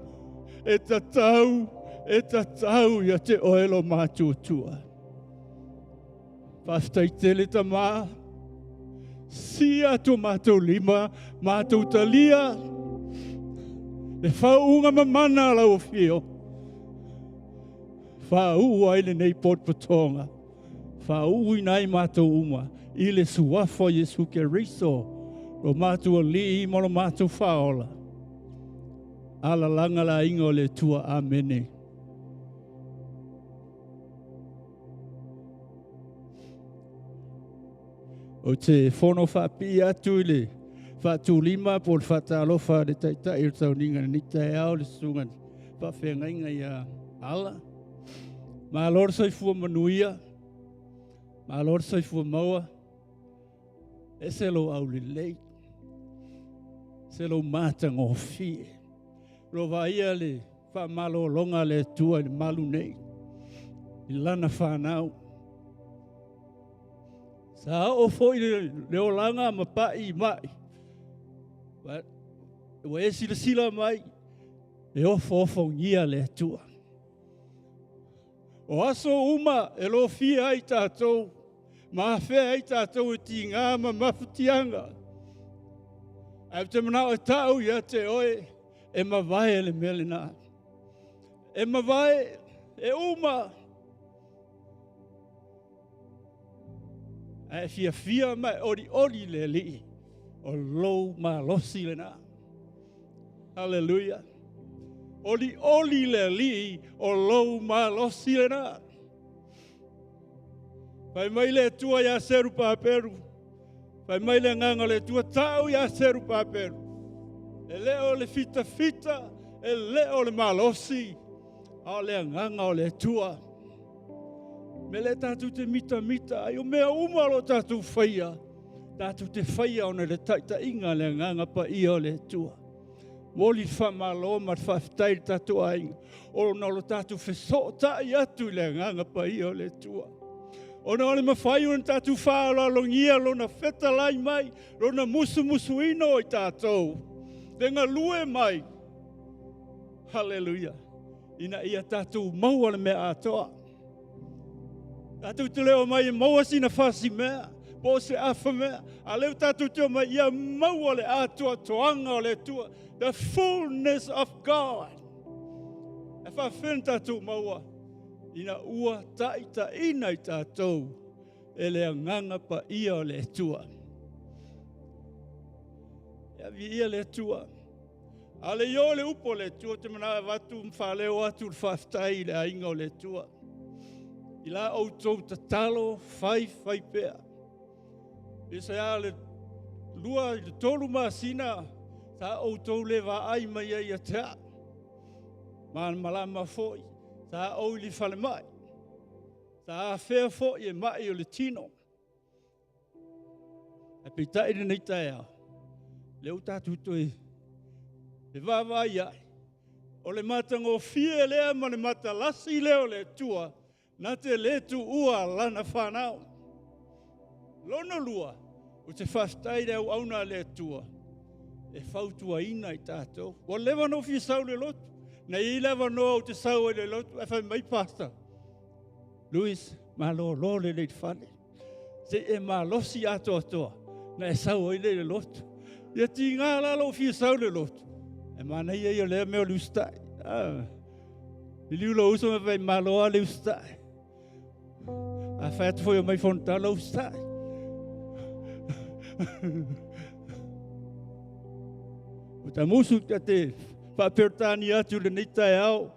e tatau, e tatau ia te oe lo matuatua. Faafetai tele Tama. Sia atu o matou lima, matou talia le faauuga mamana a lau afio. Faauu ai lenei potopotoga, faauuina ai matou uma i le suafa o Iesu Keriso, lo matou Alii ma lo matou Faaola. Alalaga le aiga o le Atua. Amene. Ou te fono faapipii atu i le faatulima po o le faatalofa a le Taitai o le Tauniga i lenei taeao, le Susuga i le Faafeagaiga ia Ala. Malo le soifua manuia, malo le soifua maua, ese lou aulelei, ese lou matagofie. Lo vaaia le faamalologa a le Atua i le malu nei, i lana fanau. Sa oo foi le olaga ma pai mai. Ua e silasila mai, e ofoofogia le Atua. O aso uma e lofia ai tatou, ma afea ai tatou e tiga ma mafatiaga. Ae ou te manao e tau ia te oe, e mavae le mea lena. E mavae, e uma. Ae fiafia ma e olioli le Alii, o lou malosi lena. Haleluia. Olioli le Alii, o lou malosi lena. Fai mai le Atua ia Serupaperu, fai mai le agaga o le Atua, tau ia Serupaperu, e le o le fitafita, e le o le malosi, a o le agaga o le Atua. Me le tatou te mitamita ai, o mea uma o lo o tatou faia, tatou te faia ona le taitaiga le agaga paia o le Atua. Momoli le faamalo ma le faafetai i le tatou aiga, ona o lo tatou fesootai atu i le agaga paia o le Atua. Ona o le mafai ona tatou faaaloalogia lona fetalai mai, lona musumusuina o i tatou, le galue mai. Haleluia. Ina ia tatou maua le mea atoa. Tatou te le omai e maua sina fasi mea, po o se afa mea, a lea ua tatou te omai ia maua le atoatoaga o le Atua, the fullness of God. E faafefea ona tatou maua ina ua taitaiina i tatou e le agaga paia o le Atua. Ia viia le Atua. A le io le upu o le Atua, ou te manao e avatu ma faaleo atu le faafetai i le aiga o le Atua. I la outou tatalo faifai pea. I se a le 2 i le 3 masina sa outou le vaai mai ai ia te au. Malamalama foi, sa ou i le falemai. Sa afea foi e mai o le tino. Ae peitai lenei taeao, lea ua tatou toe vaavaai ai, o le matagofie lea ma le matalasi lea o le Atua, na te le tuua lana fanau. Lona lua, ou te faafetai i le auauna a le Atua e fautuaina i tatou. Ua leva ona ou fia sau i le lotu. Na i ai le avanoa ou te sau ai i le lotu, ae fai mai Pastor, Louis, malolo lelei i le fale. Se i e malosi atoatoa na e sau ai lea i le lotu. Ia tiga la lou fia sau i le lotu. E manaia ia o lea mea o le usitai. Ah. Liliu lou uso ma fai malo lava le usitai. A fai atu foi o mai fonotaga usitai. O tamusu ta te faaperetania atu lenei taeao.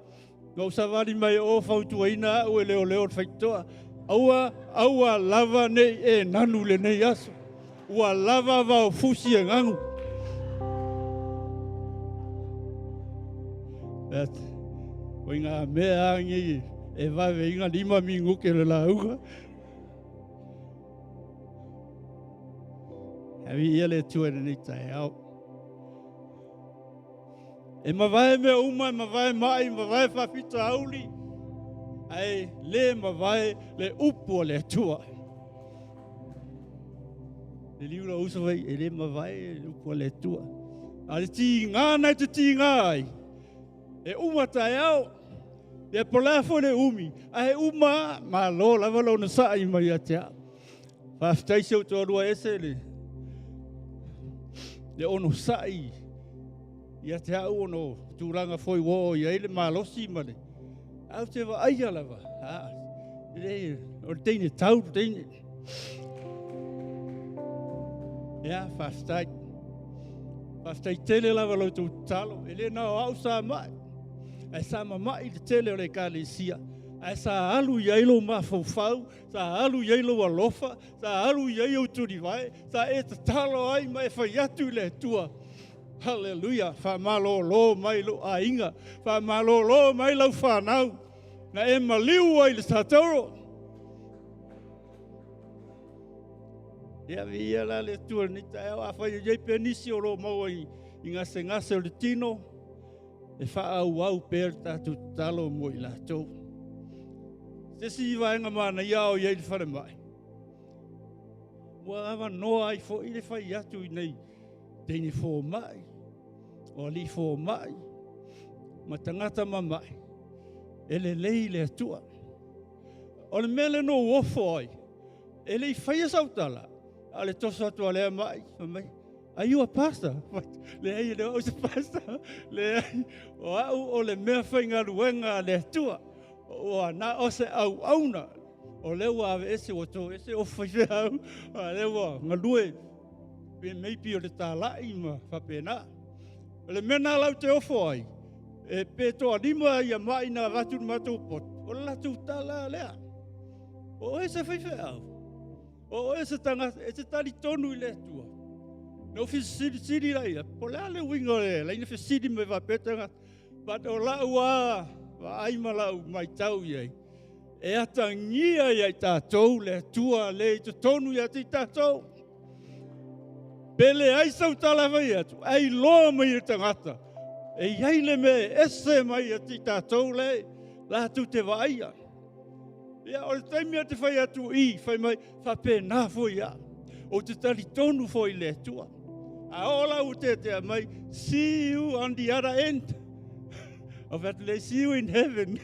Na ou savali mai o fautuaina au e leoleo o le faitotoa. Aua, aua lava nei e nanu lenei aso. Ua lava vao fusi e gagu. That, o ngā mea angi e vave inga lima minguke le lauga. Havi ia le tua lenei taeao. E mavae mea uma, e mavae mai, mavae faafitauli, ae le mavae le upu a le Atua. Le liu la uso vai, e le mavae le upu a le Atua. A le tiga na te tiga ai, e uma taeao, ia po le a foi le umi, ae uma malo lava lona sa'i mai ia te au. Faafetai si ou toalua ese le le onosai ia te au ona o tulaga foi ua oo i ai le malosi ma le ae ou te vaaia lava a le o le teine tau le teine. Ia, faafetai. Faafetai tele lava lo outou tatalo. E le na o au sa mai, ae sa mama'i le tele o le ekalesia. Ae sa alu i ai lou mafaufau, sa alu i ai lou alofa, sa alu i ai ou tulivae, sa e tatalo ai ma e fai atu i le Atua. Haleluia! Faamalolo mai lou aiga, faamalolo mai lau fanau, na e maliu ai le satoro. Ia viia la le Atua i lenei taeao, afai o i ai pea nisi o lo o maua i, i gasegase o le tino, e faaauau pea le tatou tatalo mo i latou. Se isi vaega manaia o i ai i le falemai, ua avanoa ai foi le fai atu i nei teine fomai, o alii fomai, ma tagata mamai, e lelei le Atua. O le mea lea na ou ofo ai, e le i faia sau tala, a o le toso atu a lea mai, fai mai, Are you a pastor? Leai, e le o au se pastor. Leai, o au o le mea faigaluega a le Atua. Ua na o se auauna. O lea ua aveese, ua toese o faifeau, a lea ua galue pe maybe o le talai ma faapena. O le mea na lau te ofo ai, e pe toalima ia mai na avatu i le matou poto, o le latou tala lea. O oe se faifeau, o oe se tagata, e te talitonu i le Atua. Na ou fesilisili laia, po o le a le uiga o le laina fesili mai faapea tagata. But o lau a vaai ma lau matau i ai, e atagia ia i tatou le Atua le i totonu ia te i tatou. Pe leai sau tala e fai atu, ae iloa mai e le tagata, e i ai le mea e ese mai ia te i tatou le latou te vaaia. Ia, o le taimi a te fai atu i, fai mai, faapena foi au. Ou te talitonu foi i le Atua. A oo la ua teatea mai, see you on the other end. Ou fai atu lea, see you in heaven.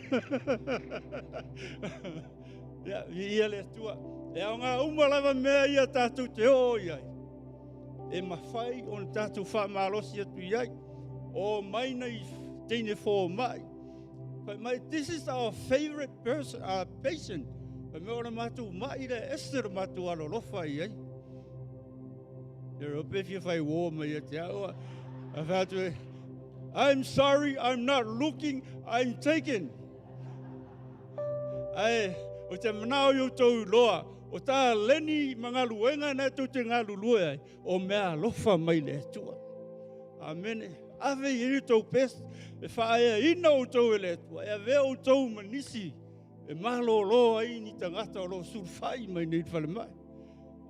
Ia, viia le Atua. E aoga uma lava mea ia tatou te oo i ai. E mafai ona tatou faamalosi atu i ai. O mai nei teine fomai. Fai mai, this is our favorite person, patient. Fai mai, o le matou mai lea, ese le matou alolofa i ai. Te reo pe fia fai uō mai ia te au. A fai atu e, I'm sorry, I'm not looking, I'm taken. Ae, o te manao i outou iloa, o tā leni ma galuega na e tou te galulue ai, o mea alofa mai le Atua. Amene. Ave i ai outou best, e faaeaina outou e le Atua, e avea outou ma nisi e malolo ai ni tagata o lo o sulufai mai nei i le falemai.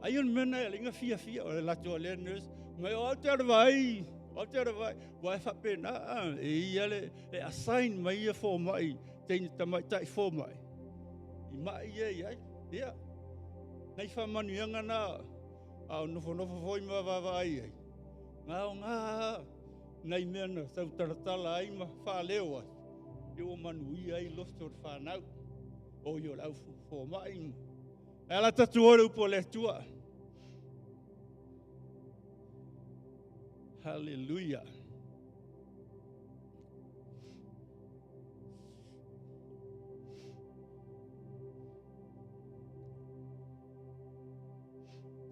Ai o le mea na e alaiga fiafia, o le latou alea nurse, mai o au te ala vaai, o au te ala vaai, ua e faapena, e ia le, e assign mai ia fomai, teine tamaitai fomai, i mai ia i ai. Ia, nai faamanuiaga na, a o nofonofo foi ma vaavaai ai, ngā o ngā nai mea na tautalatala ai ma faaleo ai, ia ua manuia ai loto o le whanau, o i o le au fomai ma E ala tatu oe le upu a le Atua. Haleluia.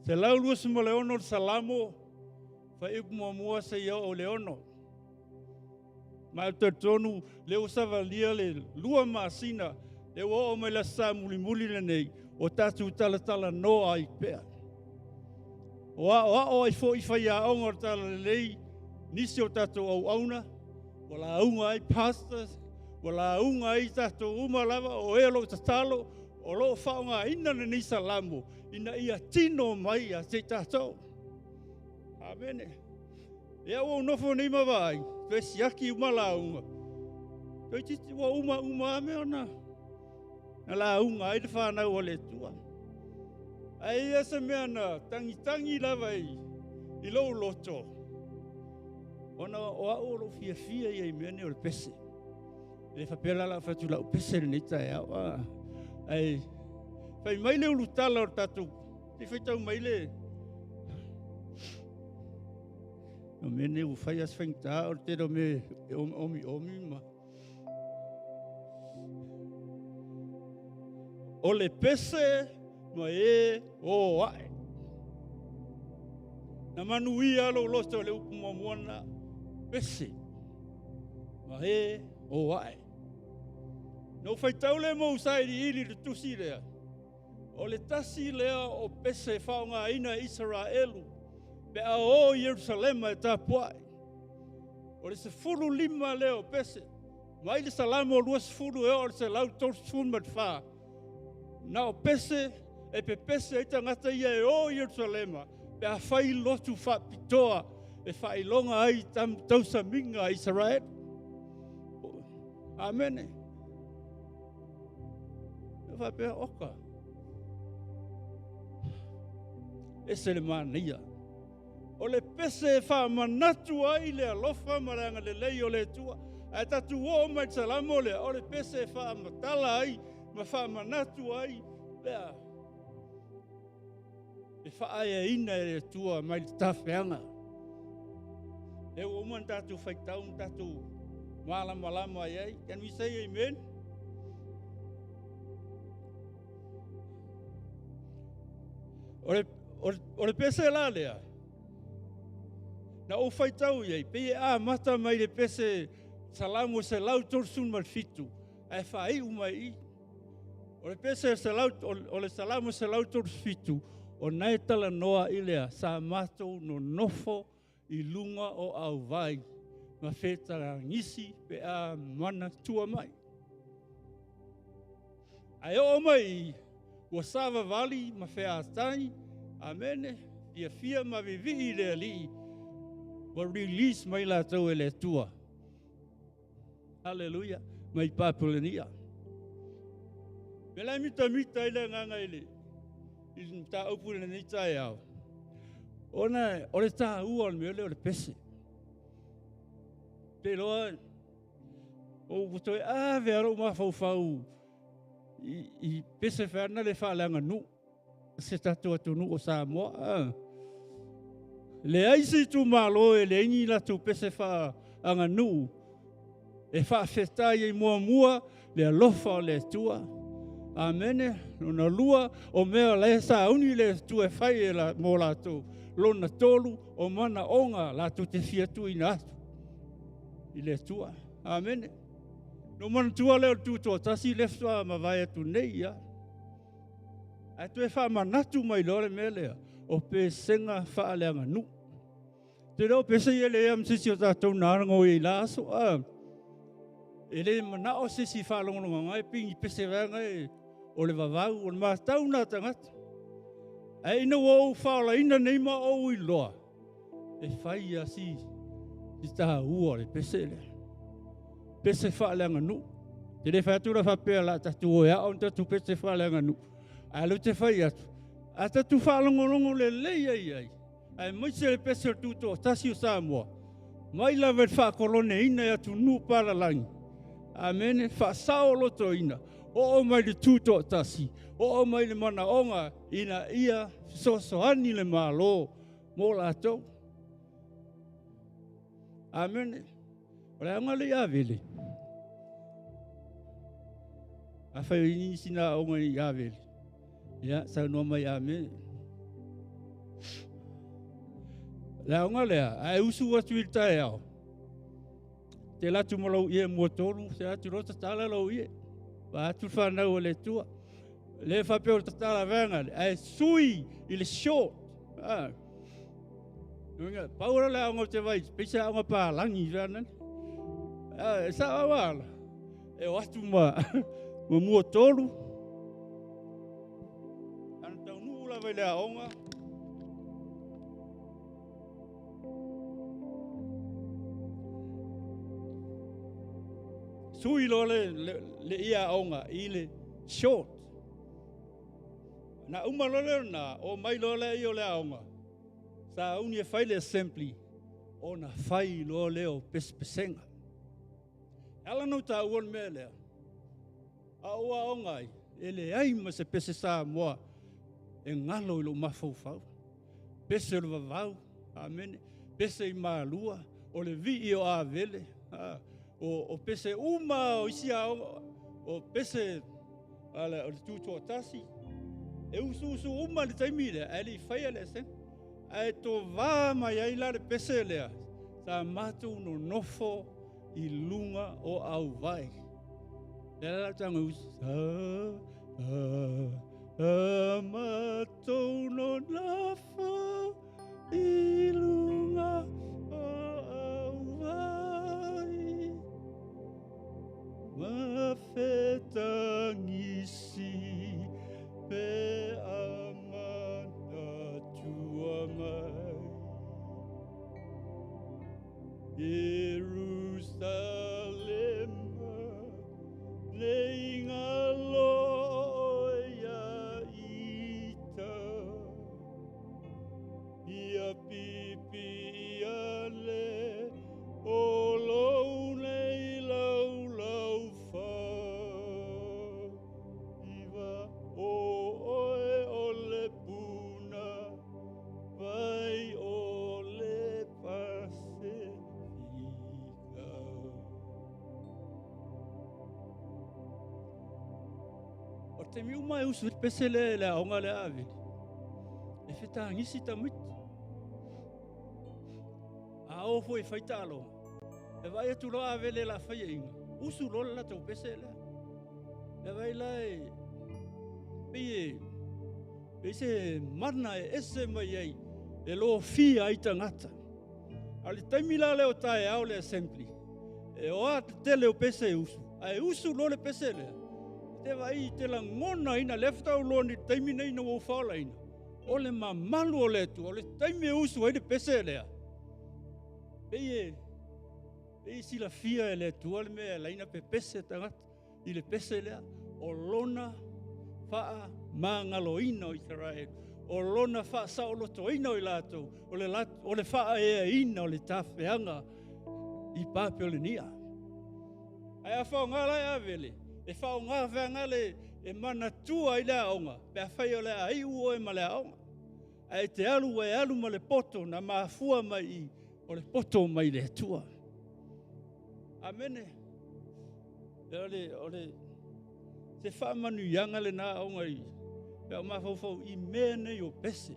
126 le Salamo, fuaiupu 1 seia oo i le 6. Ma ou te talitonu lea ua savalia le 2 masina, lea ua oo mai le Aso Sa mulimuli lenei, o tatou talatalanoa ai pea. O aoao ai foi faiaoga o le Talalelei, nisi o tatou auauna, ua lauga ai pastors, ua lauga ai tatou uma lava, o e o lo o tatalo, o lo o faaaogaina lenei Salamo ina ia tino mai ia te i tatou. Amene. Ia ua ou nofo nei ma vaai, toe siaki uma lauga. Toeitiiti ua uma uma lava mea ona na lauga ai le fanau a le Atua. Ae ia se mea na tagitagi lava i lou loto, ona o au o lou fiafia ia i mea nei o le pese. E le faapea la o le a ou fai atu i lau pese i lenei taeao. Ae fai mai le ulutala o le tatou, se i faitau mai le... O mea nei ua fai lava si faigata o le tele o mea e omiomi ma... O le pese ma e o ae. Na manuia lou loto i le upu muamua lena, pese ma e o ae. Na ou faitau lea ma ou sailiili i le tusi lea, o le tasi lea o pese e faaaogaina e Isaraelu pe a o i Ierusalema e tapuai. O le 15 lea o pese, mai le Salamo 20 e oo i le 134, na o pese e pepese ai tagata ia e o i Ierusalema pe a fai lotu faapitoa e faailoga ai tausamiga a Isaraelu. Amene. E faapea, oka, ese le manaia. O le pese e faamanatu ai le alofa ma le agalelei o le Atua. Ae tatou oo mai i le Salamo lea, o le pese e faamatala ai ma faamanatu ai lea e faaeaina e le Atua mai le tafeaga. Lea ua uma ona tatou faitau ma tatou malamalama i ai. Can we say amen? O le pese la lea, na ou faitau i ai, pei e amata mai le pese Salamo 137, ae faaiu mai i. O le pese o le Salamo 137, o na e talanoa i lea, sa matou nonofo i luga o auvai ma fetalagisi pe a manatua mai. Ae oo mai i, ua savavali ma featai, amene, fiafia ma vivii i le Alii, ua release mai latou e le Atua. Haleluia, mai Papulania. Me la mitamita ai le agaga i le mataupu i lenei taeao, ona o le taua o le mea lea o le pese. Te iloa, ua toe ave lava lou mafaufau i pese feana le faaleaganuu se tatou atunuu o Samoa. Leai se itumalo e leai ni latou pese faaaganuu e faafetai ai muamua le alofa o le Atua. Amene. Lona lua, o mea la e sauni le Atua e fai e la, mo latou. Lona tolu, o manaoga latou te fia tuuina atu i le Atua. Amene. No manatua lea o le tutoatasi lea faatoa mavae atu nei ia. Ae toe faamanatu mai loa le mea lea, o pesega faaleaganuu. Te leo pese ia le am sisi o tatou na ngo i la aso a. E le manao sisi faalogologo ngai pingi pese vaega e o le vavau o le matau na tagata. Ae ina ua ou faolaina nei ma ou iloa, e fai ia si taua o le pese lea. Pese faaleaganuu. Te le fai atu la faapea la tatou o e ao ni tatou pese faaleaganuu. Ae leu te fai atu, a tatou faalogologo lelei ai ai, aemaise le pese o le tutoatasi o Samoa, mai lava i le faakoloneina e atunuu palalagi. Amene, faasao lotoina, oo mai le tutoatasi, oo mai le manaoga ina ia fesoasoani le Malo mo latou. Amene. O le aoga le i Avele. Afai o i nisi na aoga i Avele, ia, saunoa mai amene. Le aoga lea, a e usu atu i le taeao, te alu atu ma lou ie mua tolu, te atu loa tatala lou ie. Vaeatu le fanau a le Atua. Le faapea o le tatala vaega le, ae sui i le short. Ah. Uiga, pau la le aoga o te vai, pei se aoga palagi feanani. Ah, e sao au ala. E o atu ma, ma mua tolu. Ana taunuu lava i le aoga. Sui loa le, le, le ia aoga i le short. Na uma loa lea na, o mai loa lea i o le aoga. Sa uni e fai le assembly, ona fai loa lea o pesepesega. E ala ona ou taua le mea lea, a ou aoga ai, e leai ma se pese Samoa e galo i lou mafaufau. Pese o le vavau, amene, pese i Malua, o le vii o Avele, o, o pese uma o isi aoga, o pese o le tutoatasi, e usuusu uma le taimi lea, ae le i faia le assembly. Ae tovā mai ai la le pese lea, sa matou nonofo i luga o auvai. Lea la lau tago usu. Sa, sa, matou nonofo i luga o auvai. Ma fetagisi pe a manatua mai. Ierusalema nei ngalo ia ita ia pipi ia le o lou nei lau lau fa iva o oe o le puna vai o le Pasefika. O le taimi uma e usu ai le pese lea i le aoga lea a Aveli, e fetagisi tamaiti. A o foi e fai taaloga, e vaai atu loa Avele o le a fai aiga, usu loa le latou pese lea. Le vai la e pei e pei se mana e ese mai ai e lofia ai tagata. A o le taimi la lea o taeao le assembly, e o a tetele o pese e usu, ae usu loa le pese lea, te vaai te lagonaina, lea faatoa ou iloa nei i le taimi nei ina ua ou faaolaina, o le mamalu o le Atua, o le taimi e usu ai le pese lea, pei e pei e silafia e le Atua le mea e ala ai ona pepese tagata i le pese lea, o lona faamagaloina o Isaraelu, o lona faasaolotoina o i latou, o le, o le faaeaina o le tafeaga i Papeolenia. Ae a faaaoga la e Avele, e faaaoga feaga le e manatua ai le aoga, pe afai o le a iu oe ma le aoga. Ae te alu ua e alu ma le poto na mafua mai i, o le poto mai le Atua. Amene. O le, o le, se faamanuiaga lena aoga i, pe a mafaufau i mea nei o pese.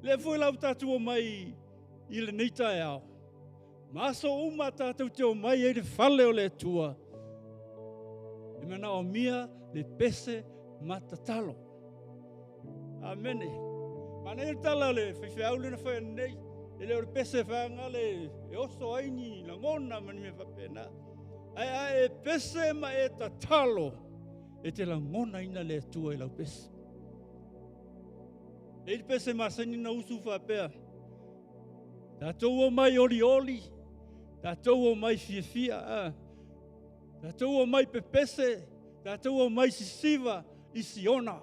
Lea foi la ua tatou omai i lenei taeao, ma aso uma tatou te omai ai le fale o le Atua, e manaomia le pese ma tatalo. Amene. Manaia le tala a le faifeau lea na fai ananei, e le o le pese feagale e oso ai ni lagona ma ni mea faapena. Ae a e pese ma e tatalo, e te lagonaina le Atua i lau pese. E i le pese masani na usu faapea, tatou omai olioli, tatou omai fiafia, a, tatou omai pepese, tatou omai sisiva i Siona.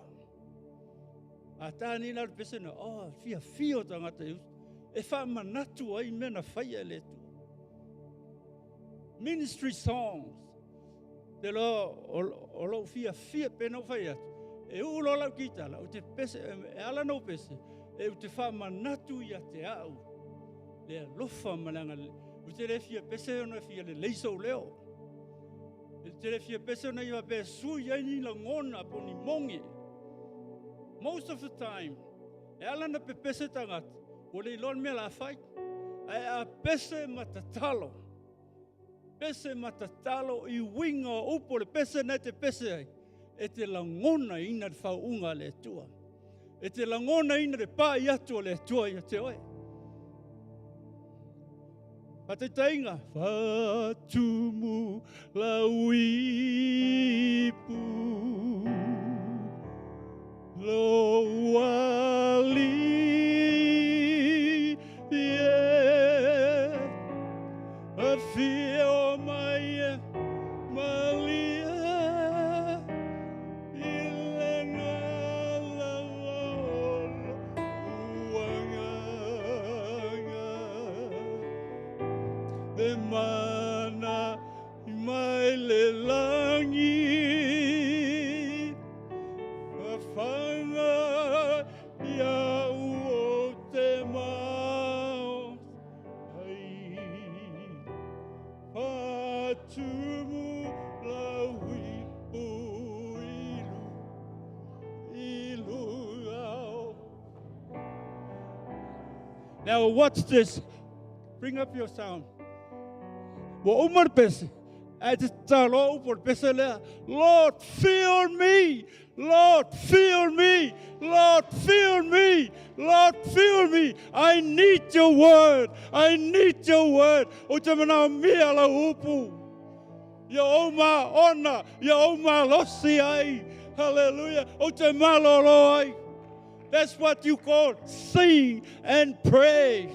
A tā nei la le pese na, oh, fiafia o tagata e usu. E faamanatu ai mea na faia e le Atua. Ministry songs. Te loa o, o lou fiafia pe na ou fai atu. E uu loa lau kitala, ou te pese, e ala na ou pese, e ou te faamanatu ia te au. Le alofa ma le agalelei. Ou te le fia pese ona fia lelei sou leo. E te le fia pese ona ia faapea e sui ai ni lagona po o ni moge. Most of the time, e ala na pepese tagata, Ua le iloa le mea o le a fai. Ae a pese ma tatalo, pese ma tatalo i uiga o upu o le pese na e te pese ai, e te lagonaina le faauuga a le Atua. E te lagonaina le pai atu o le Atua ia te oe. Faataitaiga, faatumu lau ipu, lou alii e, afio mai e malie i le gala o lou agaga. Le mana mai le lagi, fafaga ia'u ou te maotai. Faatumu lau ipu i luga o. Now watch this. Bring up your sound. Ua uma le pese, ae te tatalo upu o le pese lea. Lord, fill me! Lord, fill me! Lord, fill me! Lord, fill me! I need your word! I need your word! Ou te manaomia lau upu. Ia ou maona, ia ou malosi ai. Hallelujah. Ou te malolo ai. That's what you call sing and pray.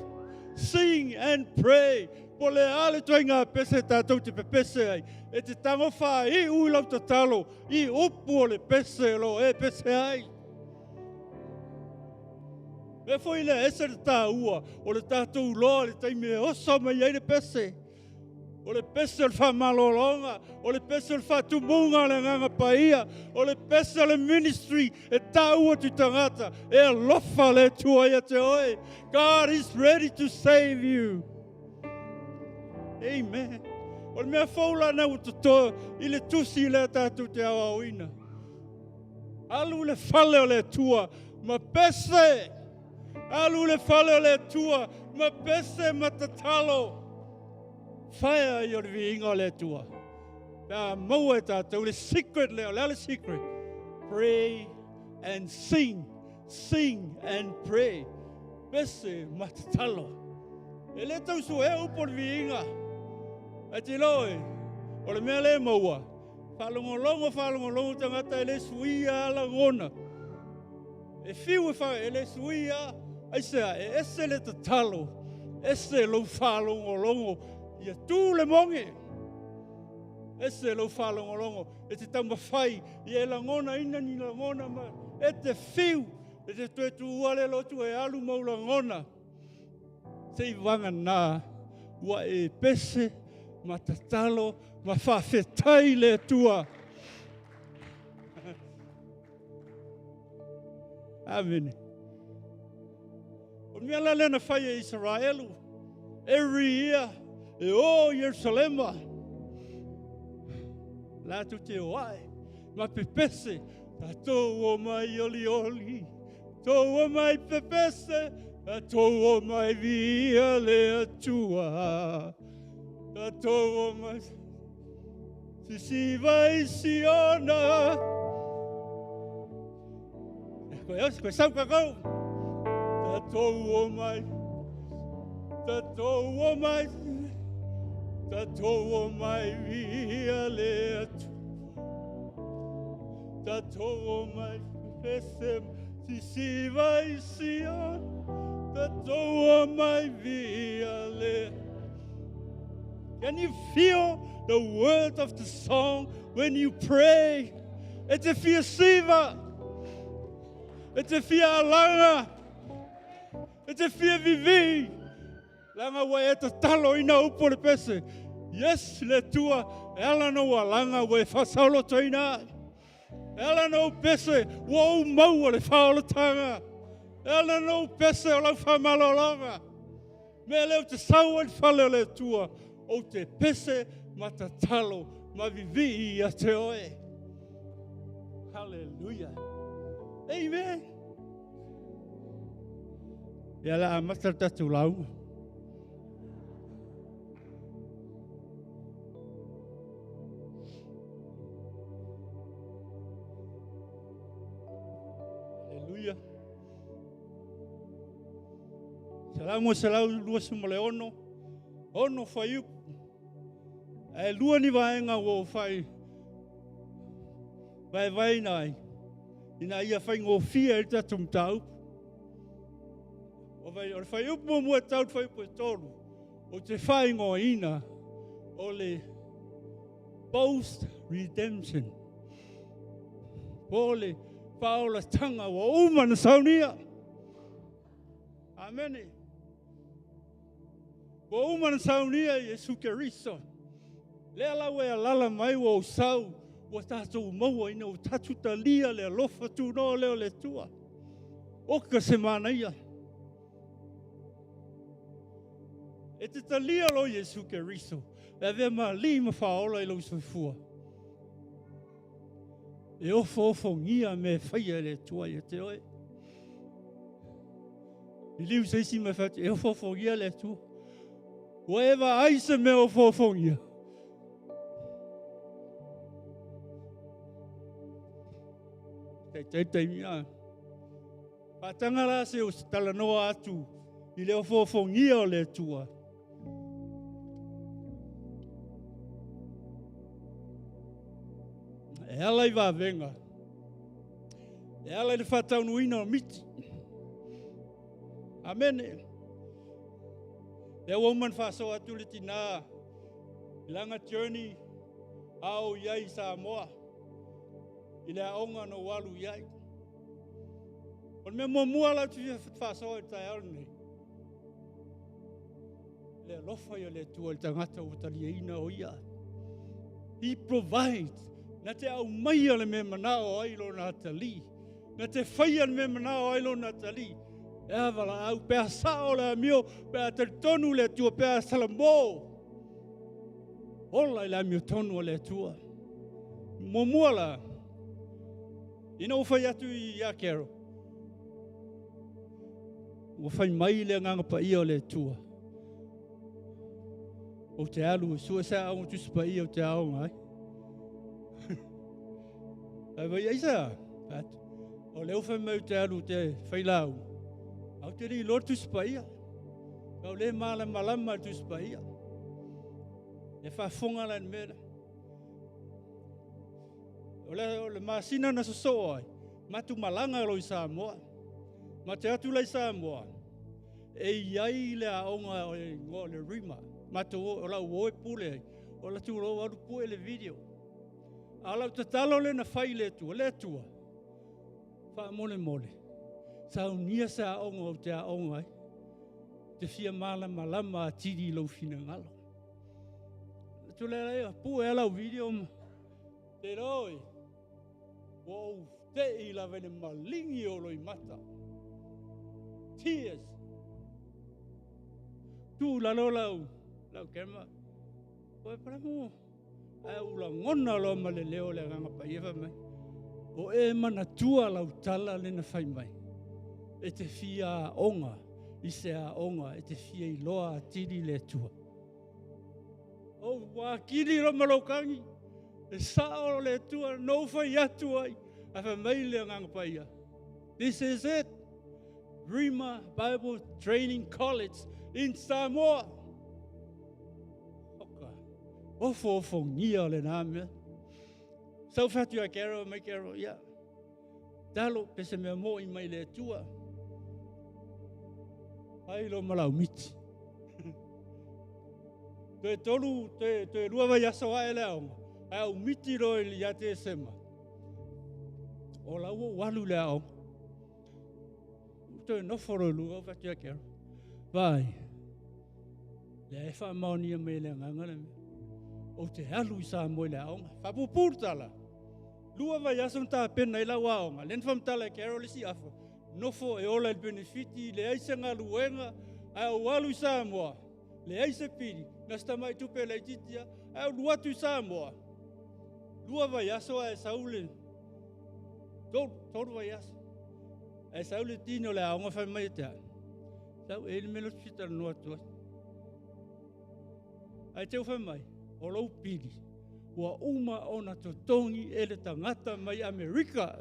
Sing and pray. Po le a le ituaiga pese tatou te pepese ai. E te tago faaiu i lau tatalo i upu o le pese o lo o e pese ai. Mea foi lea, ese le taua o le tatou iloa i le taimi e oso mai ai le pese. O le pese o le faamalologa, o le pese o le faatumuga o le Agaga Paia, o le pese o le ministry e tau atu i tagata, e alofa le Atua ia te oe. God is ready to save you. Amen. O le mea fou la na ua toto i le tusi lea tatou te aoaoina. Alu i le fale o le Atua ma pese. Alu i le fale o le Atua ma pese ma tatalo. Faia ai o le viiga o le Atua. Pe a maua e tatou le secret lea, o le a le secret? Pray and sing, sing and pray. Pese ma tatalo. E le tau suea upu o le viiga. Ae te iloa oe, o le mea lea e maua, faalogologo faalogologo tagata e le suia lava lagona. E fiu e fa, e le suia, aisea, e ese le tatalo, ese lou faalogologo, ia tu le moge. Ese lou faalogologo, e te taumafai, ia e lagonaina ni lagona ma e te fiu, e te toe tuua le lotu e alu mau lagona. Seivagana ua e pese ma tatalo ma faafetai le Atua. Amene. O le mea la lea na fai e Isaraelu, every year, e o i Ierusalema, latou te o ae, ma pepese, tatou o mai olioli, tou o mai pepese, tatou o mai viia le Atua, tatou o mai sisiva i Siona. Koe osi, koe sau kakau. Tatou o mai, tatou o mai, tatou o mai viia le Atua. Tatou o mai pepese, sisiva i Siona, tatou o mai viia le. Can you feel the words of the song when you pray? E te fia siva, e te fia alaga, e te fia vivi. Leaga ua e tatalo ina upu o le pese. Yes, le Atua, e ala ona ou alaga ua e faasaolotoina ai. E ala ona ou pese ua ou maua le faaolataga. E ala ona ou pese o lau faamalologa. Mea lea ou te sau ai i le fale o le Atua, ou te pese ma tatalo ma vivii ia te oe. Hallelujah. Amen. Ia la amata le tatou lauga. Aleluia. 126, 6 fuaiupu. Ae lua ni vaega ua ou fai vaevaeina ai, ina ia faigofie ai le tatou mataupu. O le fuaiupu muamua e tau le fuaiupu e 3, ou te faaigoaina o le post-redemption. Po o le faaolataga ua uma na saunia. Amene. Ua uma na saunia Iesu Keriso. Lea la ua e alala mai ua ou sau, ua tatou maua ina ua tatou talia le alofa tunoa lea o le Atua. Oka se manaia. E te talia lo Iesu Keriso, e avea ma alii ma faaola i lou soifua. E ofoofogia me faia e le Atua ia te oe. I liu se isi me whatu, e ofoofogia le Atua. Ua e vaai se mea ofoofogia. Tai tai mia. Faatanga la se o se talanoa atu i le ofoofogia o le Atua. E ala i vavenga. E ala i le faataunuina o miti. Amene. Lea ua uma na faasoa atu le tina i lana journey ao i ai i Samoa i le aoga na ou alu i ai. O le mea muamua la ou te fia faasoa i le taeao lenei, le alofa ia le Atua i le tagata ua taliaina o ia. He provides. Na te aumaia le mea manao ai lona atalii. Na te faia le mea manao ai lona atalii. E avala au, pe a sao le amio, pe a talitonu le Atua, pe a salamo. Ola i le amio tonu o le Atua. Muamua la, ina ua fai atu ia Carol, ua fai mai le agaga paia o le Atua. Ou te alu, sua se aoga Tusi Paia o te aoga ai. Ai vai ai sa. O lea ua fai mai ou te alu te fai lau. Au te li loa Tusi Paia. Au le malamalama le Tusi Paia. E faafofoga la i le mea lea. O le masina na sosoo ai, matu malaga lo i Samoa. Ma te atu la i Samoa, e iai le aoga o le igoa o le Rima. Matou o lau o e pule ai, o la tu lo alu pue le video. A lau tatalo le na fai le Atua, le Atua, faamolemole, saunia se aoga o te aoga ai, te fia malamalama atili i lou finagalo. Tu le lea, pue lau video ma, te roi, ua ou tei lava i le maligi o loimata. Tears. Tu lalo lau kema. Oe pala mo, ai ula ngona loa ma le leo le agaga paia fai mai. O e manatua lau tala le na fai mai. E te fia aoga, i se aoga, e te fia iloa atili le Atua. O ua kili lo ma lou kagi, e sao le Atua, no fai atu ai, a fai mai le agaga paia. This is it. Rima Bible Training College in Samoa. Oka. Ofo ofo ngia o le nā mea. Sau whatu a Carol, mai Carol, ia. Talo, pese mea mo i mai le Atua. Ai lo malau miti. Toe tolu, toe lua vai aso ae le aoga. Ai au miti lo i ia te sema. O la ua walu le aoga. Toe nofo lo lua o whatu a Carol. Vai. Le e wha maonia mai le nganga le mea. O te alu i Samoa i le aoga. Whapupuru tala. Lua vai aso na tāpena i lau aoga. Lena whamtala e Carol isi afa. Nofo e ola i le benefiti, le ai se ngaluenga, ai au alu i Samoa. Le ai se pili, na se tamai tupe le titia, ai au luatu i Samoa. Lua vai aso ai saule. Tolu vai aso. Ai saule tino le aoga whai mai te ai. Sau e le mea lea ou te fia talanoa atu ai. Ae te fai mai, o lou pili, ua uma ona totogi e le tagata mai Amerika.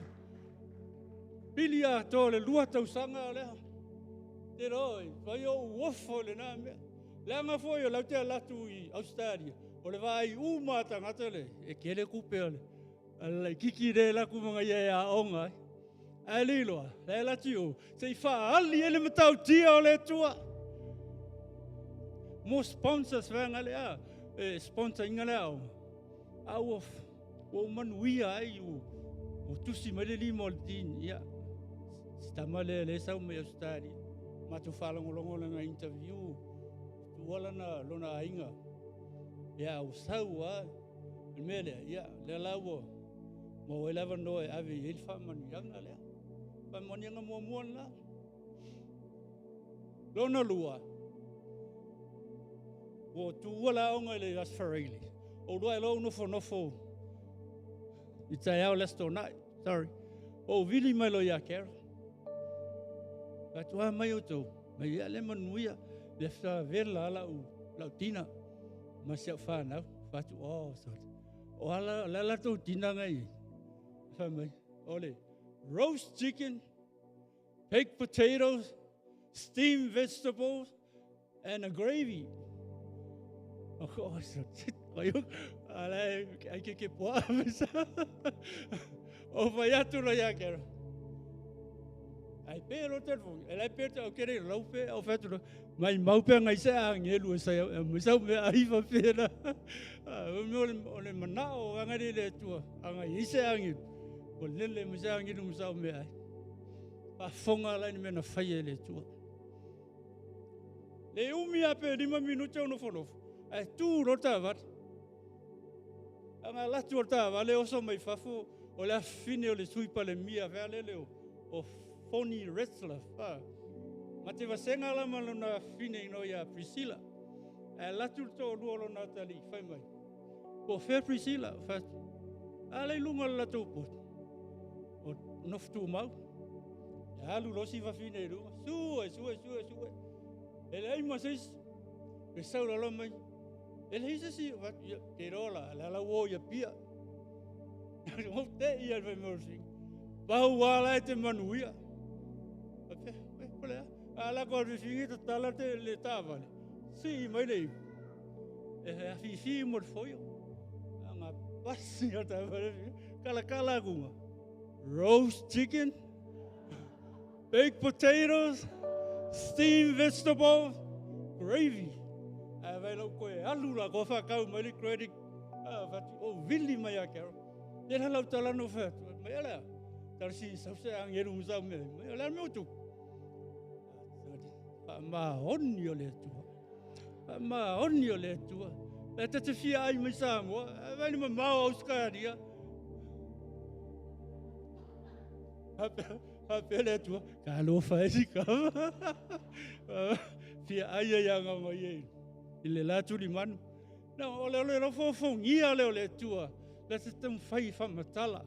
Pili atoa le 2 tausaga o lea. Te roi, fai o uofo le nā mea. Leaga foi o lau te alatu i Australia, o le vaai uma a tagata le, e kele kupe o le, ala i kiki le laku mga ia e a onga ai. Ae le iloa, la e lati o, se i faali e le matautia o le Atua. Mo sponsors vaega le a, e sponsor inga le aoga. A ua ua manuia ai ua tusi mai le lima o le tini. Ia, si tama lea le sau mai Australia. Matou faalogologo lana interview, tua lana lona aiga. Ia, ua sau a, le mea lea, ia, lea la ua maua ai le avanoa e ave i ai le faamanuiaga lea. Faamanuiaga muamua lena. Lona lua, ua tuua le aoga i le Aso Faraile. O lua e lou nofonofo i taeao le Aso Toonai. Sorry. O vili mai lo ia Carol. Fatua mai outou. Mai ia le manuia. Le wha lau, lau tina. Ma si au whanau. Whatu, oh, sorry. O ala, la la tau tina ngai. Wha mai. Ole. Roast chicken, baked potatoes, steamed vegetables, and a gravy. Oh, so ala ai ke ke poa mesa. O vai atu lo ia kero. Ai pe lo telefoni, e lai pe te o kere lau pe o whatu lo. Mai mau pe ngai se a ngelu e sai e sau me ai fa pe na. O me o le mana o anga le tua, anga i se a ngelu. O lele me se a ngelu me sau me ai. Pa fonga lai ni me na whai e le tua. Le umi a pe 5 minute o nofonofo. Ai tu ro ta vat. Anga latu o ta vale oso mai fafo o le afine o le sui palemia vea lele o Phony Retzlaff. Ma te vasenga la ma lona afine ino ia Priscilla. Ai latu le to'alua o lona atalii fai mai. Po fea Priscilla, fa ala i luga o le latou poto. O nofo tumau. E alu loa si fafine i luga. Sue, sue, sue, sue. E leai ma se isi. E sau lalo mai. E leai se isi, ia, te iloa la, le ala uo ia pia. O te ia le fai mai o le sui. Pau ala e te manuia. E, po le a. A la ko le tatala te le tāvale. Si mai le iu. E afifi mo le foio. Anga pasi o tāvale. Kala kala kunga. Roast chicken, baked potatoes, steamed vegetables, gravy. A vai lau koe alu la ko whakau mai le credit. A whatu, o vili mai a kero. Te la lau talano whatu. Mai ala, tala si sau se angelu musau me. Mai ala me utu. Wha maoni o le atua. Wha maoni o le atua. E te te fia ai mai Samoa. A vai ni mamao au skaria. Hape le atua. Ka alofa e si kava. Fia ai ai anga mai e. I le latu li manu. Na o le ole lo fofongia le o le atua. Le te tau whai whamatala.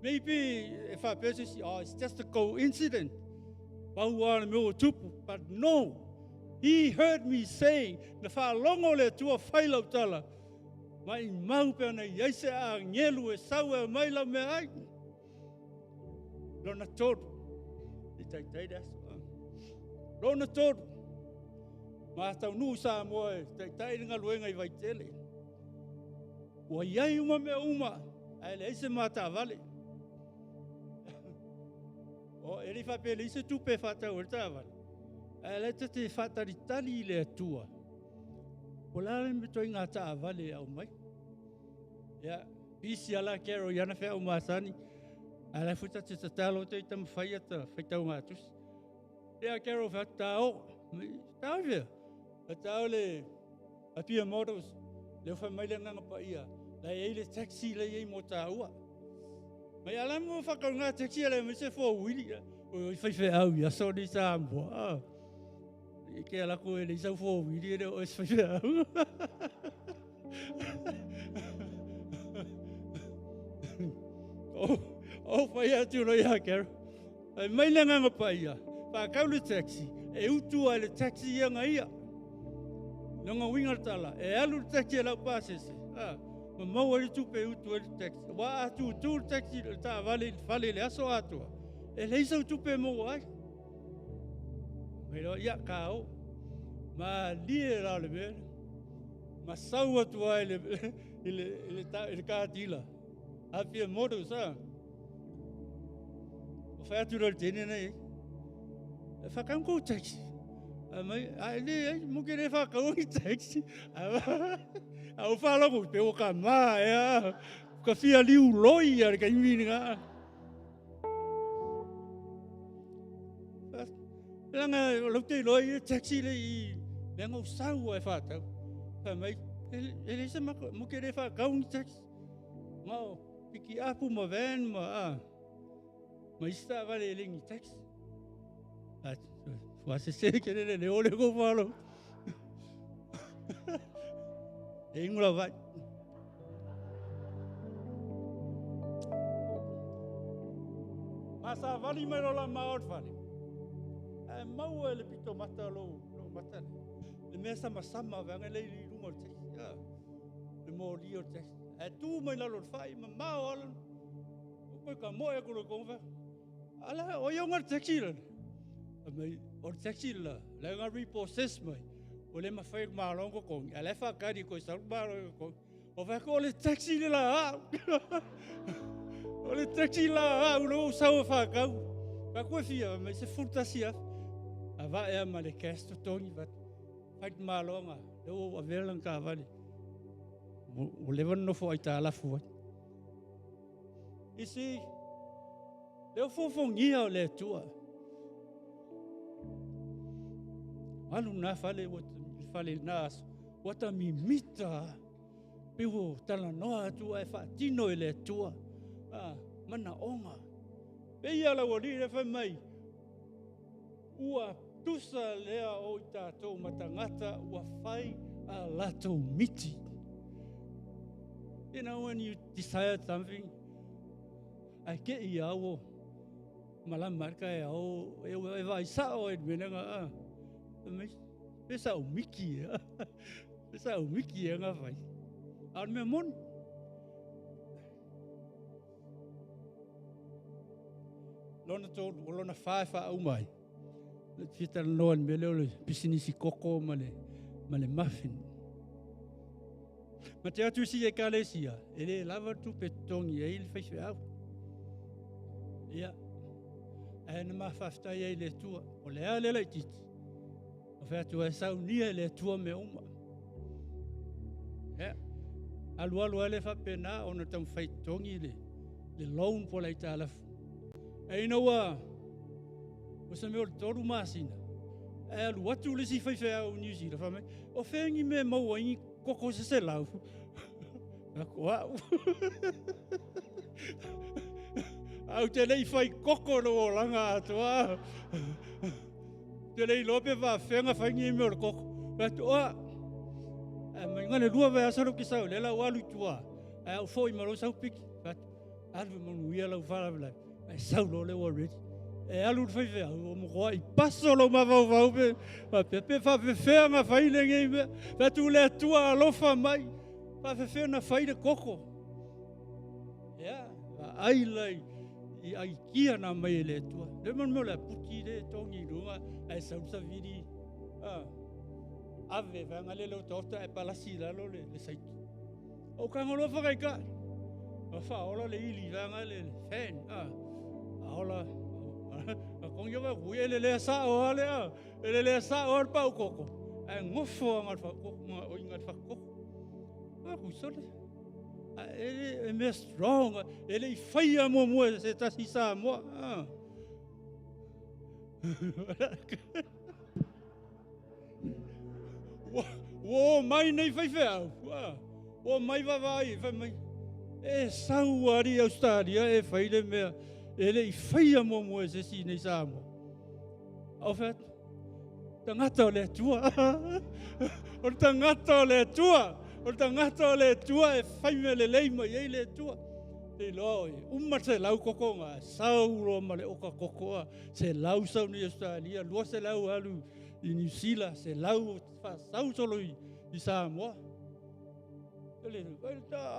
Maybe if I person oh, it's just a coincidence. Pau me o tupu. But no, he heard me saying, na whaalongo le atua whai lau tala. Mai mau pe ana i aise a ngelu e sau e mai lau mea ai. Lona tolu. I taitai le aso. Lona tolu. Ma taunu sa moa e taitai le ngaluenga i Vaitele. Ua iai uma mea uma, ae leai se matavale. O e le faapea leai se tupe e faatau ai le taavale. Ae la e ta te faatalitali i le Atua. O le a le mea toaiga taavale e aumai. Ia, pisi ala Carol i ana feau masani. Ae la e foi ta te tatalo te i tamawhai ata whaitau ngā tusi. Ia Carol whatu tā o. Tā o fea. A tā o le Apia Motors. Leo whai mai le nganga pa ia. La ei le taxi le ei mō tāua. Mai ala mo whakau ngā taxi ala me se fo wili. O i whai wheau ia so ni Samoa. I ke ala ko e le isau fo wili e le o e whai wheau. O whai atu lo ia Carol. Ai mai le nganga pa ia. Whakau le taxi. E utu ai le taxi ia nga ia. Lona uiga o le tala, e alu le taxi e lau pasese, a, ma maua ai le tupe e utu ai le taxi. Aua a tutu le taxi, le taavale i le fale i le aso atoa, e leai sau tupe e maua ai. Mai loa, ia, ka o. Malie la o le mea lea. Ma sau atu ai i le, i le, i le, i le katila. Apia Motors, a. O fai atu loa le teine nei, e whakau kou taxi. A mai, a e le ai, mo ke le whakau ni taxi. A o whalogo, pe o ka mā, e a, ka fia liu loi a le kaimi ni ngā. Langa, lau te loi, taxi le i, le ngau sau e whātau. Whai mai, e le se mako, mo ke le whakau ni taxi. Ngau, piki apu ma van ma, a, ma isi taavale e le ni taxi. A, ua se se ke le le ole ko falo. E ingu la vai. Ma sa vali mai lola ma o le fale. Ae maua e le pito mata lou, lou mata le. Le mea sama sama vanga le i lunga o le taxi. Ah, le moli o le taxi. Ae tu mai lalo le fai, ma mao ala. O koe ka moe ko le konga. Ala, o ia le taxi la. A mai, o le taxi la, le nga repossess mai. O le mawhai malongo kongi. Ala e whakari koe sa malongo kongi. O whai ko o le taxi le la au. O le taxi la au, lo sau whakau. Whai koe fia, mai se furtasi af. A va ea ma le cash to tongi, vat. Whai malonga, le o avelang ka vale. O leva nofo ai tā lafu ai. You see, leo fofongia o le Atua. Alu nā fale, ua fale nā aso, ua ta mimita, pe ua talanoa atu e whaatino e le Atua. Ah, mana onga. Pe ia lau ali le whai mai, ua tusa lea o i tātou matangata, ua whai a latou miti. You know, when you desire something, ai ke i au malama ka e au e e vai sa o e mena nga a me pe sa o miki e pe sa o miki e nga vai a me mon lona tolu o lona whae wha au mai le fia talanoa le mea lea o le pisinisi koko ma le ma le muffin. Ma te atu isi ekalesia, e le lava tupe totogi ai le faifeau. Ia, ae na mafafetai ai le Atua, o le a le laitiiti, o fai atu e saunia e le Atua mea uma. Ia, alualu ai le faapena ona taumafai totogi le, le loan po o le aitalafu. Ae ina ua o se mea o le 3 masina, ae alu atu le isi faifeau i New Zealand, fai mai, o fea ni mea e maua ai ni koko se selau? Ko au. Au te lei whai koko no o langa atoa. Te lei loa pe whawhenga whai ngi mea o le koko. Pea tu oa. Ai mai ngane lua vai asalo ki sau, le lau alu tua. Ai au foi ma lo sau piki. Pea tu, alu manuia lau whalavelave. Ai sau lo le ua ready. E alu le faifeau, o mokoa i paso lou mafaufau pe, faapea pe faafefea na fai lenei mea. Fai atu le Atua alofa mai, faafefea na fai le koko. Ia, vaai la i, i aikia na mai e le Atua. Le mea o le aputi le tongi i luga, ae sau savili, ah, ave vaega le leo taota ae palasi i lalo le, le saiti. O ka ngolo whakaikai. A whaola le ili vanga le fan. A, a ola. A kongi wa kui ele lea sa o ale a. Ele lea sa o ale pau koko. A ngofo a ngal whakoko, nga o inga whakoko. A kui sole. A ele e mea strong. Ele i whaia mua mua se tasi sa mua. A. Ua, ua o mai nei faifeau, ua, o mai vaavaai, fai mai, e sau ari Australia e fai le mea, e le i faia muamua e se isi nei Samoa. Au fai atu, tagata o le Atua. O le tagata o le Atua. O le tagata o le Atua e fai mea lelei mai ai le Atua. Te iloa o e, uma se lau koko ngā, sau roa ma le oka koko a, se lau sau ni Australia, 200 alu i New Zealand, 100 wha sau solo i Samoa. Le,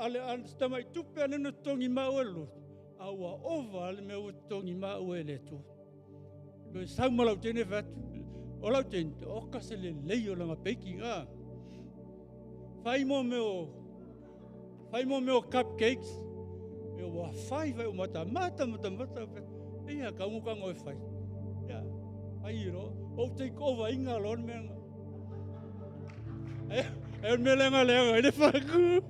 ale, ale, tamai tupe ane no tongi mau e lo, a ua ova ale mea ua tongi mau e le atua. Toe sau ma lau tene whatu, o lau tene, o ka se le lei o langa baking a. Whai mo meo, whai mo meo cupcakes, me ua whai whai o mata, mata, mata, mata, ia, ka ungu ka ngoi whai. Ia, whai ro, o take over inga lon mea nga. E o mea lenga lenga, i le whaku.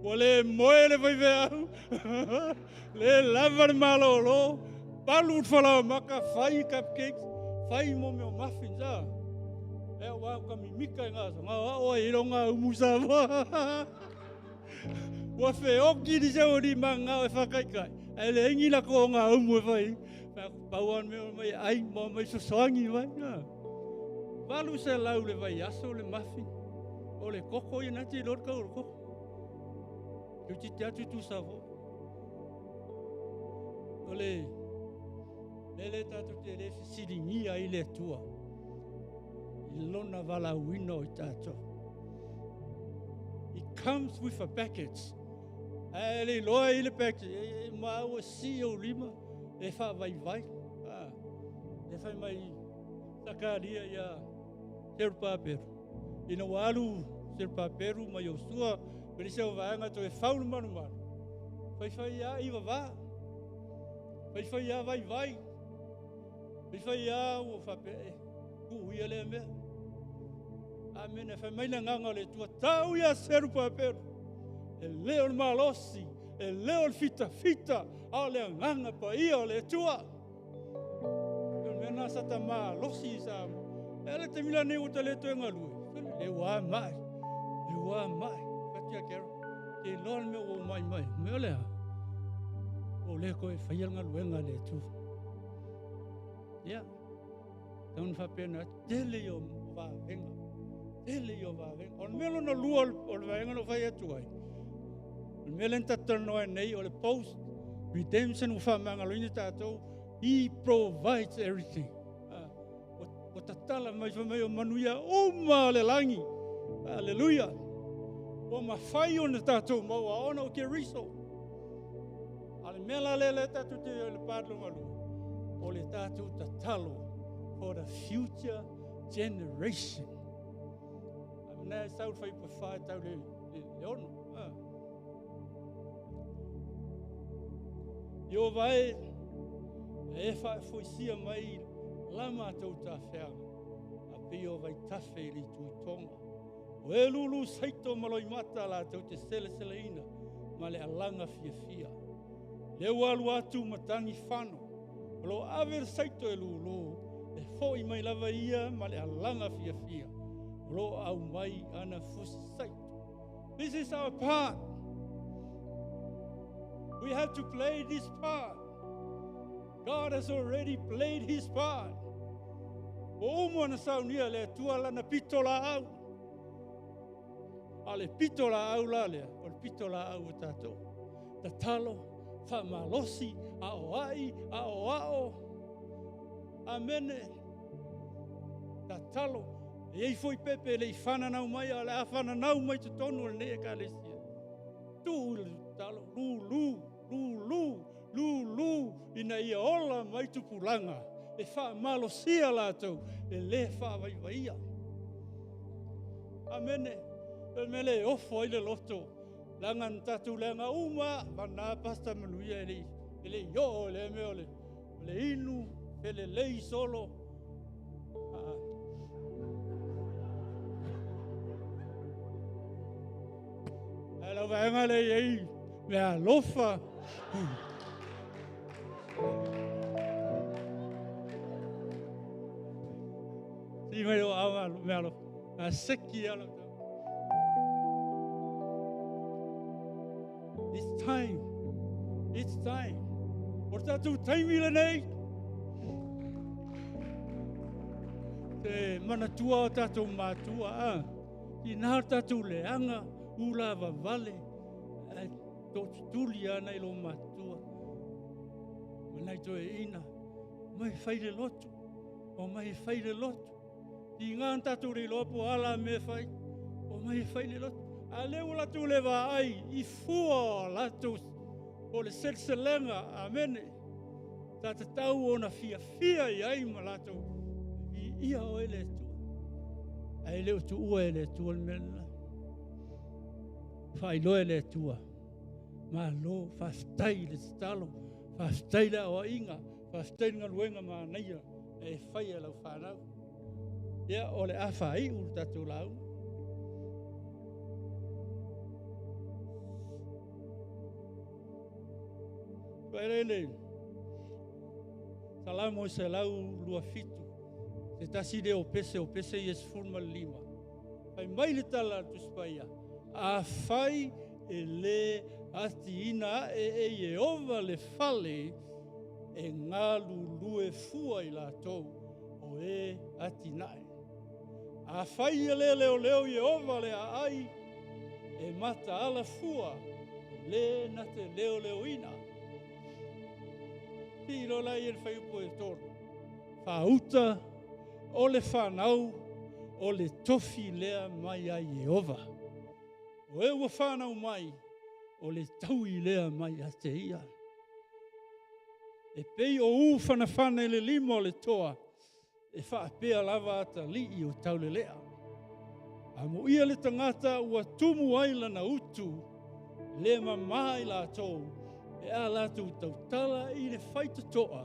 Ua le moe le whai au. Le lava le malolo. Palu whalau maka, whai cupcakes, whai mo meo muffins a. E wa ka mimika i ngā so, ngā o e iro ngā umu sa moa. Ua wheoki ni se ori ma ngā e whakaikai. E le ingi la ko ngā umu e whai. Pauan meo mai ai, mo mai sosoangi mai. 800 le vai aso le muffin. O le koko i nati lor ka o le koko. Tu ti te atu tu sa vo. O le lele tātou te le fisilingia i le tua. I lona valauina o i tātou. It comes with a package. A le loa i le package. E maua si o lima. E wha vai vai. E whai mai Sakaria ia Serupaperu. Ina walu Serupaperu mai o sua. Perisa o vaanga to e faulu maru maru. Whai whai ia iwa wā. Whai whai ia vai vai. Whai whai ia ua whape e. Ku uia lea mea. Amen. E whai mai na nganga le tua. Tau ia Serupaperu. E leo le malosi. E leo le fita fita. A le nganga pa ia o le tua. E mea nā sata malosi i sa. E le te mila nei o te le toe ngalue. Le wā mai. Le wā mai. Whatia kero. Te loa le mea o mai mai. Mea lea. O le koe whai ngaluenga le tu. Ia. Taun whapena tele i o vāvenga. Tele i o vāvenga. O le mea lona lua o le vaenga no whai atu ai. O le mea len tatalo nei o le post redemption o whamangaloina tātou. He provides everything. O tatala mai wha mai o manuia uma le langi. Hallelujah. O mawhai o na tātou maua ona o ke riso. A le mea la le le tātou te le pātlonga lua. O le tātou tatalo for the future generation. A mea e sau whai pa whai tau le ono. I o vai e whaefoisia mai la mātou tā wheanga. A pio vai tawhe i le tuitonga. O e lulu saito maloi mata la tau te selesele ina ma le alanga fia fia. Le walu atu matangi whano. O lo ave le saito e lulu e fo i mai lava ia ma le alanga fia fia. O lo au mai ana fusi saito. This is our part. We have to play this part. God has already played his part. O umo na saunia le tua lana pito la au. A le pito la au la lea, o le pito la au o tātou. Tatalo, whamalosi, a o ai, a o ao. Amene. Tatalo. E ei foi pepe le i whananau mai, a le a whananau mai te tonu o le nei e kalesia. Tu le tatalo, lulu, lulu, lulu, ina ia ola mai tupulanga. E whamalosia lātou, e le whaavaivaia. Amene. E mele ofo i le loto. Langa tātou lenga uma, vana pasta manuia e le io, le mea o le inu, e le lei solo. E lau vaenga le ei, mea alofa. Si mai o au mea alofa. A seki alo. It's time. It's time. O tātou taimi le nei. Te manatua o tātou mātua. I nā tātou leanga, ula vavale. Tootutuli lava nai loomatutua ma nai toeaiina, omai e fai le lotu, omai e fai le lotu. Tiga ona tatou le iloa po o a la mea e fai, omai e fai le lotu. A o lea ua latou le vaai i fua o latou o le seleselega, amene, sa tatau ona fiafia i ai ma latou viia oe le Atua. Ae le o tuua e le Atua le mea lena. Faailoa e le Atua, malo, faafetai i le tatalo, faafetai i le aoaiga, faafetai i le galuega manaia e fai e lau fanau. Ia, o le a faaiu le tatou lauga. Failele, Salamo 127, se tasi lea o pese o pese ia 15. Fai mai le tala a le Tusi Paia, afai e lē atiina ae e Ieova le fale, e galulue fua i latou o e atinae. Afai e lē leoleo Ieova le aai, e mataala fua o le na te leoleoina. Sii loa laia i le fuaiupu e 3. Faauta o le fanau o le tofi lea mai ia Ieova. O e ua fanau mai, o le taui lea mai ia te ia. E pei o u fanafana i le lima o le toa, e faapea lava atalii o taulelea. Amuia le tagata ua tumu ai lana utu, le mamā i latou, pe a latou tautala i le faitotoa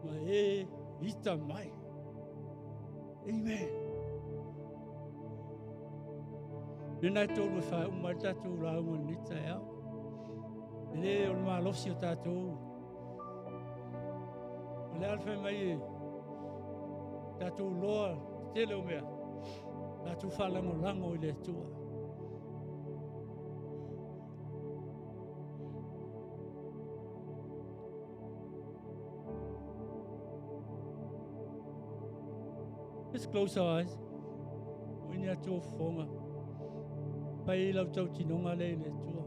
ma e ita mai. Amen. Lena e tolu e faauma ai le tatou lauga i lenei taeao. E le o le malosi o tatou. O le a le fai mai e tatou loa le tele o mea, tatou faalagolago i le Atua. Let's close our eyes. O ini atu o fofoga. Pai i lau tautinoga le i le Atua.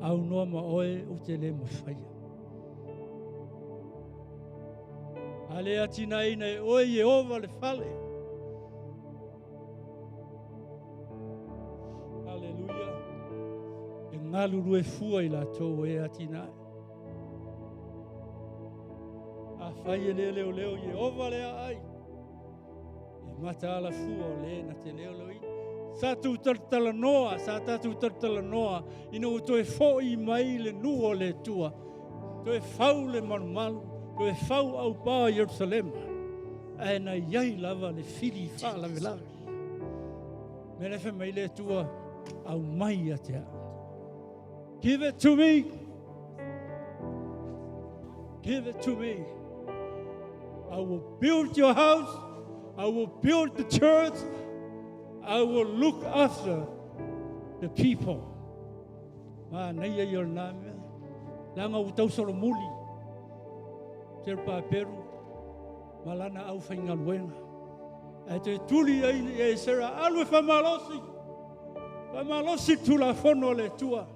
Aunoa ma oe ou te le mafaia. A le atinaeina e oe Ieova le fale. Haleluia. E galulue fua i latou e atinae. Afai e le leoleo Ieova le aai, e mataala fua o le na te leoleoina. Sa tou talatalanoa, sa tatou talatalanoa ina ua toe fo'i mai le nuu o le Atua, toe fau le malumalu, toe fau aupā o Ierusalema, ae na i ai lava le fili faalavelave. Mea lea fai mai le Atua, aumai ia te au. Give it to me. Give it to me. I will build your house. I will build the church. I will look after the people. Manaia ia o lena mea. Leaga ua tausolomuli. Serupaperu ma lana aufaigaluega. Ae toe tuli ai ia Esera alu e faamalosi. Faamalosi le Tulafono a le Atua.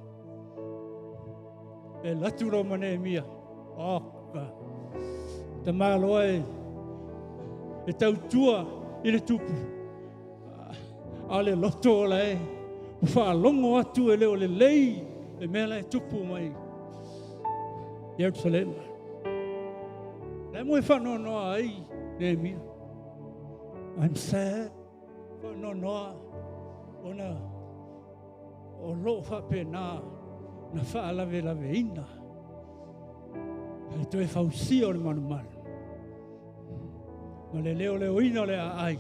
E alu atu loa ma Neemia. Oka. Tamaloa e, e tautua i le tupu. A o le loto o la e ua faalogo atu e le o lelei le mea la e tupu mai Ierusalema. La e moe faanoanoa ai Neemia. I'm sad. Faanoanoa ona o loo faapena na faalavelaveina le toe fausia o le malumalu ma le leoleoina o le aai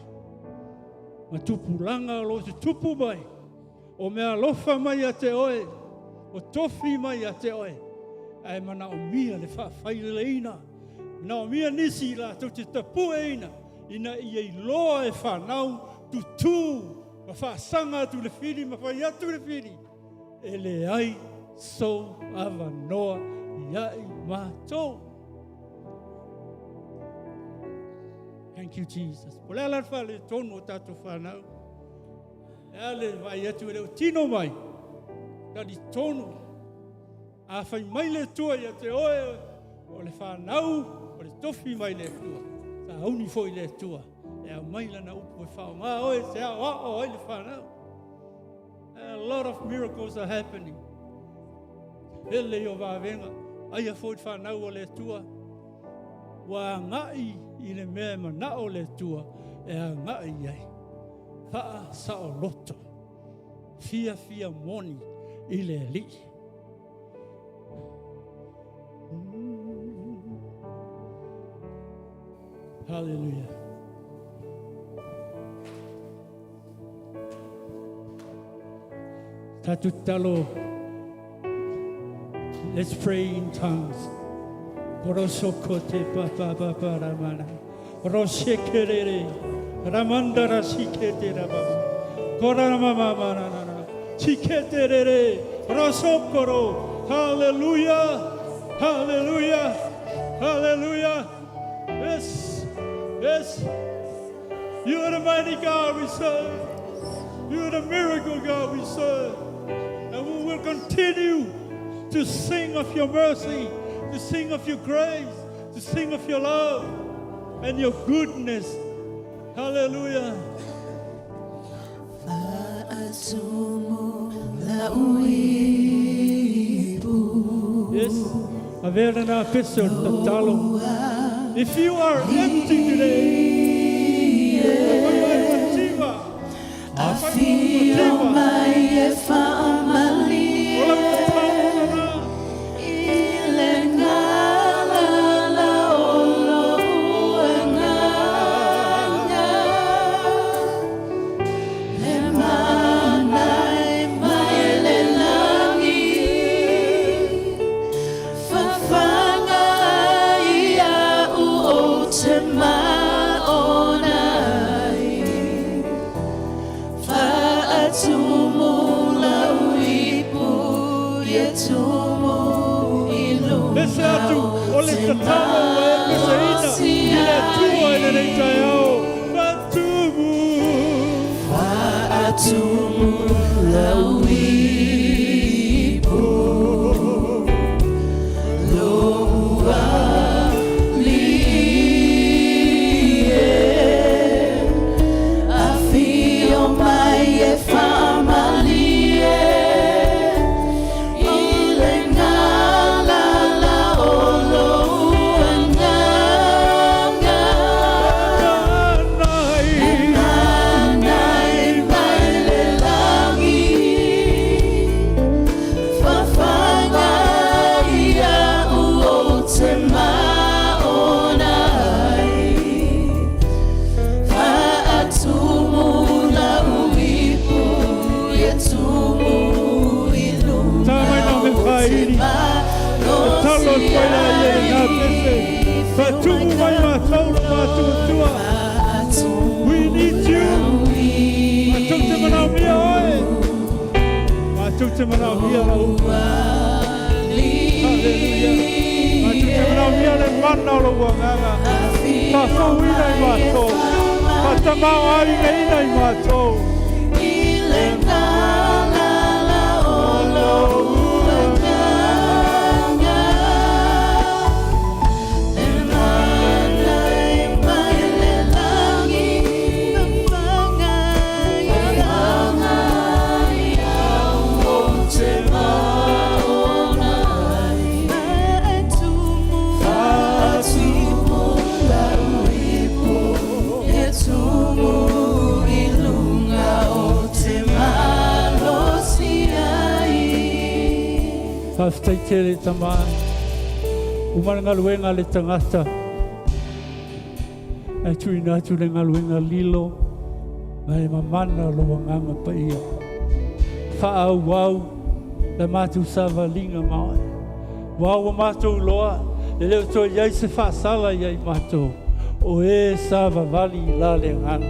ma tupulaga o lo o tutupu mai o mea alofa mai ia te oe, o tofi mai ia te oe, ae manaomia le faafaileleina, manaomia nisi latou te tapueina ina ia iloa e fanau tutū ma faasaga atu le fili ma fai atu le fili, e leai sou avanoa ia i matou. Thank you, Jesus. O le a la le faaletonu o tatou fanau? E a le vaai atu e le o tino mai, talitonu. Afai mai le Atua ia te oe, o le fanau, o le tofi mai le Atua. Sauni foi le Atua e aumai lana upu e faaaoga oe e te aoao ai le fanau. A lot of miracles are happening. Hele i o vavega, aia foi le fanau o le Atua. Ua agai i le mea e manao le Atua e agai i ai. Faasaoloto. Fiafia moni i le Alii. Hallelujah. Tatou tatalo. Let's pray in tongues. Koroso kote pa pa pa pa ramana. Rose kerere. Ramanda rasikete rababa. Korama mama na na na. Sikete rere. Roso koro. Hallelujah. Hallelujah. Hallelujah. Yes. Yes. You are the mighty God we serve. You are the miracle God we serve. And we will continue to sing of your mercy, to sing of your grace, to sing of your love and your goodness. Hallelujah. Fa'atumu la'u ipu. Yes. Avea lena pese o le tatalo. If you are empty today, afai oe ua tiva, afai oe ua Afio tiva, mai e o fa'amalie lau tatalo lena. i le galala o lo'u agaga. Le mana e mai le lagi, fafaga ai a'u ou te maona ai. Fa'atumu la'u ipu ia tumu i Pese luga atu o o le te tatalo ua e peseina malosi i le Atua i ai. lenei taeao. Faatumu. Fa'atumu la'u ipu lo'u alii e afio mai e fa'amalie i le galala o lou agaga. Manai. Le mana e mai le lagi, fafaga ai a'u ou te maona ai. Fa'atumu la'u ipu ia tumu i Tā luga mai nā me o te whairi. Tatalo malosi atu ai la ia i ngā ai. pese. Fill my Faatumu mai cup, mātou lo mātua tua. Fa'atumu We need you. la'u Mātou te manaomia oe. Mātou te manaomia lau upu. Hallelujah. Mātou te manaomia le mana o lou agaga. Faafouina i mātou. Faatamao aigaina i mātou. I le galala o lou agaga. Le mana e mai le lagi, fafaga ai a'u ou te maona ai. Fa'atumu, fa'atumu la'u ipu ia tumu i luga o te malosi ai. Faafetai tele Tama. Uma le galuega a le tagata. Ae tuuina atu le galuega lilo ma le mamana o lou agaga paia. Faaauau la matou savaliga ma oe. Aua ua matou iloa, e le o toe i ai se faasala ia i matou, o e savavali i la le agaga.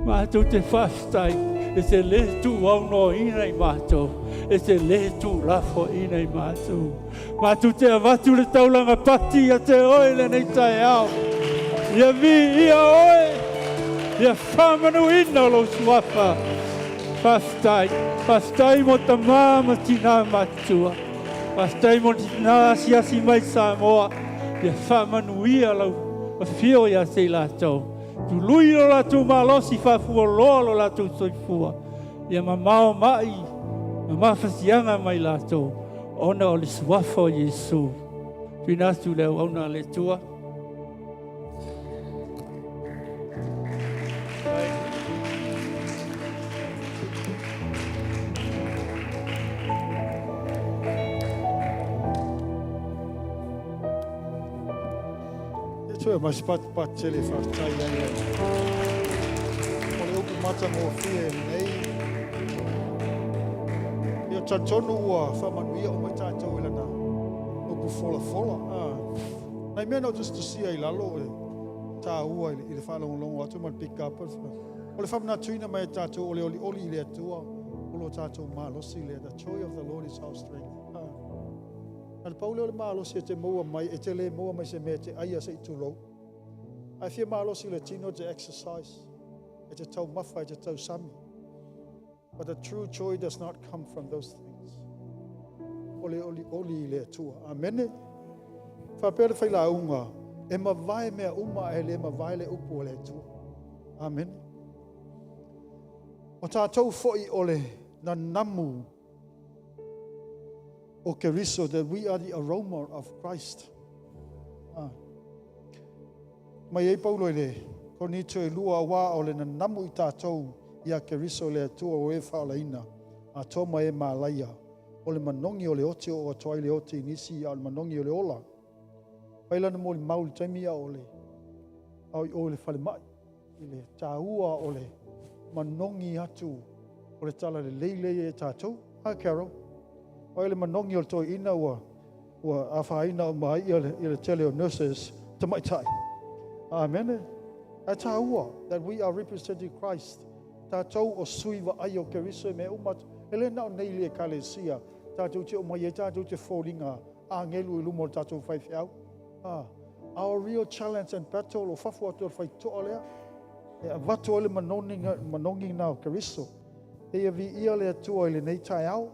Matou te faafetai e te lē tuuaunoaina i matou, e te lē tuulafoaiina i matou. Matou te avatu le taulaga pati ia te oe i lenei taeao. Ia viia oe, ia faamanuina lou suafa. Faafetai, faafetai mo tamā ma tinā matutua. Faafetai mo le tina asiasi mai Samoa, ia faamanuia lau afio ia te i latou. Tului lo latou malosi faafualoa lo latou soifua, ia mamao mai ma mafatiaga mai latou, ona o le suafa o Iesu. Tuuina atu le auauna a le Atua. Ia toe mai se patupatu tele faafetai ai ai. O le upu matagofie lenei. Ia talitonu ua faamanuia uma i tatou i lana upu folafola. Ah. Nai mea na ou tusitusia i lalo e taua i le faalogologo atu ma le pick up. O le faamanatuina mai e tatou o le olioli i le Atua o lo tatou malosi lea. The joy of the Lord is our strength. Ah. A le pau lea o le malosi e te maua mai, e te le maua mai se mea e te aia se i tulou. Ae fia malosi le tino te exercise, e te taumafa, e te tausami. But the true joy does not come from those things. O le olioli i le Atua. Amene. Faapea le failauga, e mavae mea uma ae le mavae le upu a le Atua. Amene. O tatou foi o le nanamu o Keriso, that we are the aroma of Christ. Ah. Mai ai Paulo i le Korinito e lua auā o le nanamu i tatou ia Keriso le Atua o e faaolaina, atoa ma e malaia, o le manogi o le oti o atoa ai le oti i nisi, a o le manogi o le ola. Fai lana molimau i le taimi a o le a o i o i le falemai, i le taua o le manogi atu o le tala lelei lea e tatou. Hi Carol. O le manogi o le toeaina ua afaina uma ai ia le tele o nurses tamaitai. Amen. E taua that we are representing Christ. Tatou o sui vaai o Keriso e mea uma. E le na o nei le ekalesia. Tatou te o mai e tatou te foliga agelu i luma o le tatou faifeau. Ah, our real challenge and battle o fafo atu o le faitoa lea. E avatu ai le manogi na o Keriso. E ia viia le Atua i lenei taeao.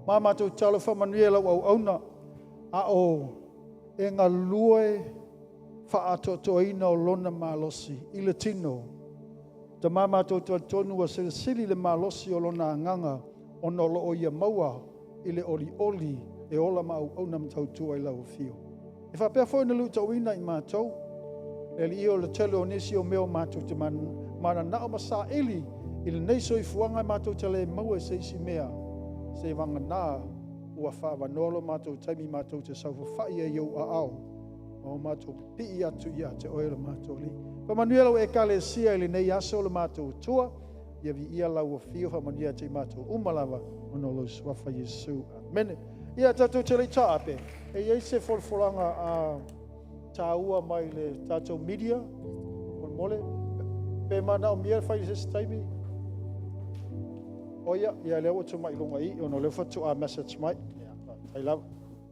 Ma matou talo faamanuia lau auauna a o e galue faatoatoaina o lona malosi i le tino. Ta ma matou talitonu ua silisili le malosi o lona agaga ona o loo ia maua i le olioli e ola ma auauna ma tautua i lau afio. E faapea foi na luitauina i matou, le alii o le tele o nisi o mea o matou te mananao ma saili i lenei soifuaga e matou te le maua i se isi mea, se vagana ua faavanoa lo matou taimi matou te saofafai ai i ou aao, ma o matou pipii atu ia te oe lo matou Alii. Faamanuia lau ekalesia i lenei aso lo matou Atua, ia viia lau afio faamanuia te i matou uma lava, ona o lou suafa Iesu. Amene. Ia tatou te le i taape, e i ai se folafolaga a taua mai le tatou media, molemole, pe manaomia le fai i se isi taimi. O ia, ia lea ua tuu mai i luga i, ona o lea faatoa message mai. Ia, faafetai lava.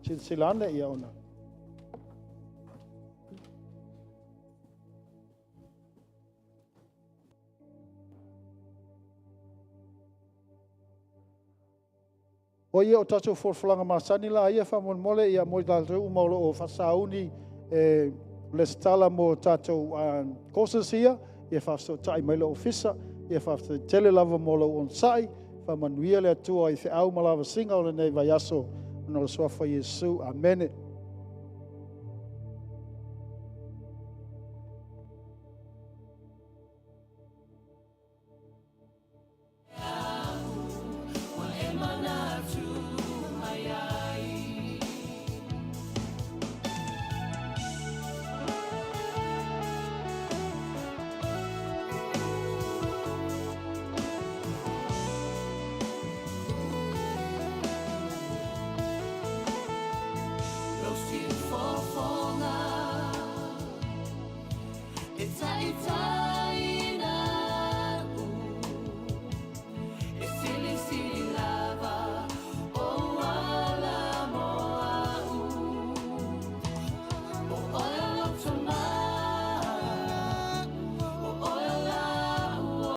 Silasila ane ia ona. O ia o tatou folafolaga masani la ia faamolemole ia mo i tatou uma o lo o faasauni e lesitala mo tatou courses ia, ia faafesootai mai le ofisa, ia faafetai tele lava mo lou onosai, faamanuia le Atua i feau ma lavasiga o lenei vaiaso, ona o le suafa Iesu. Amene.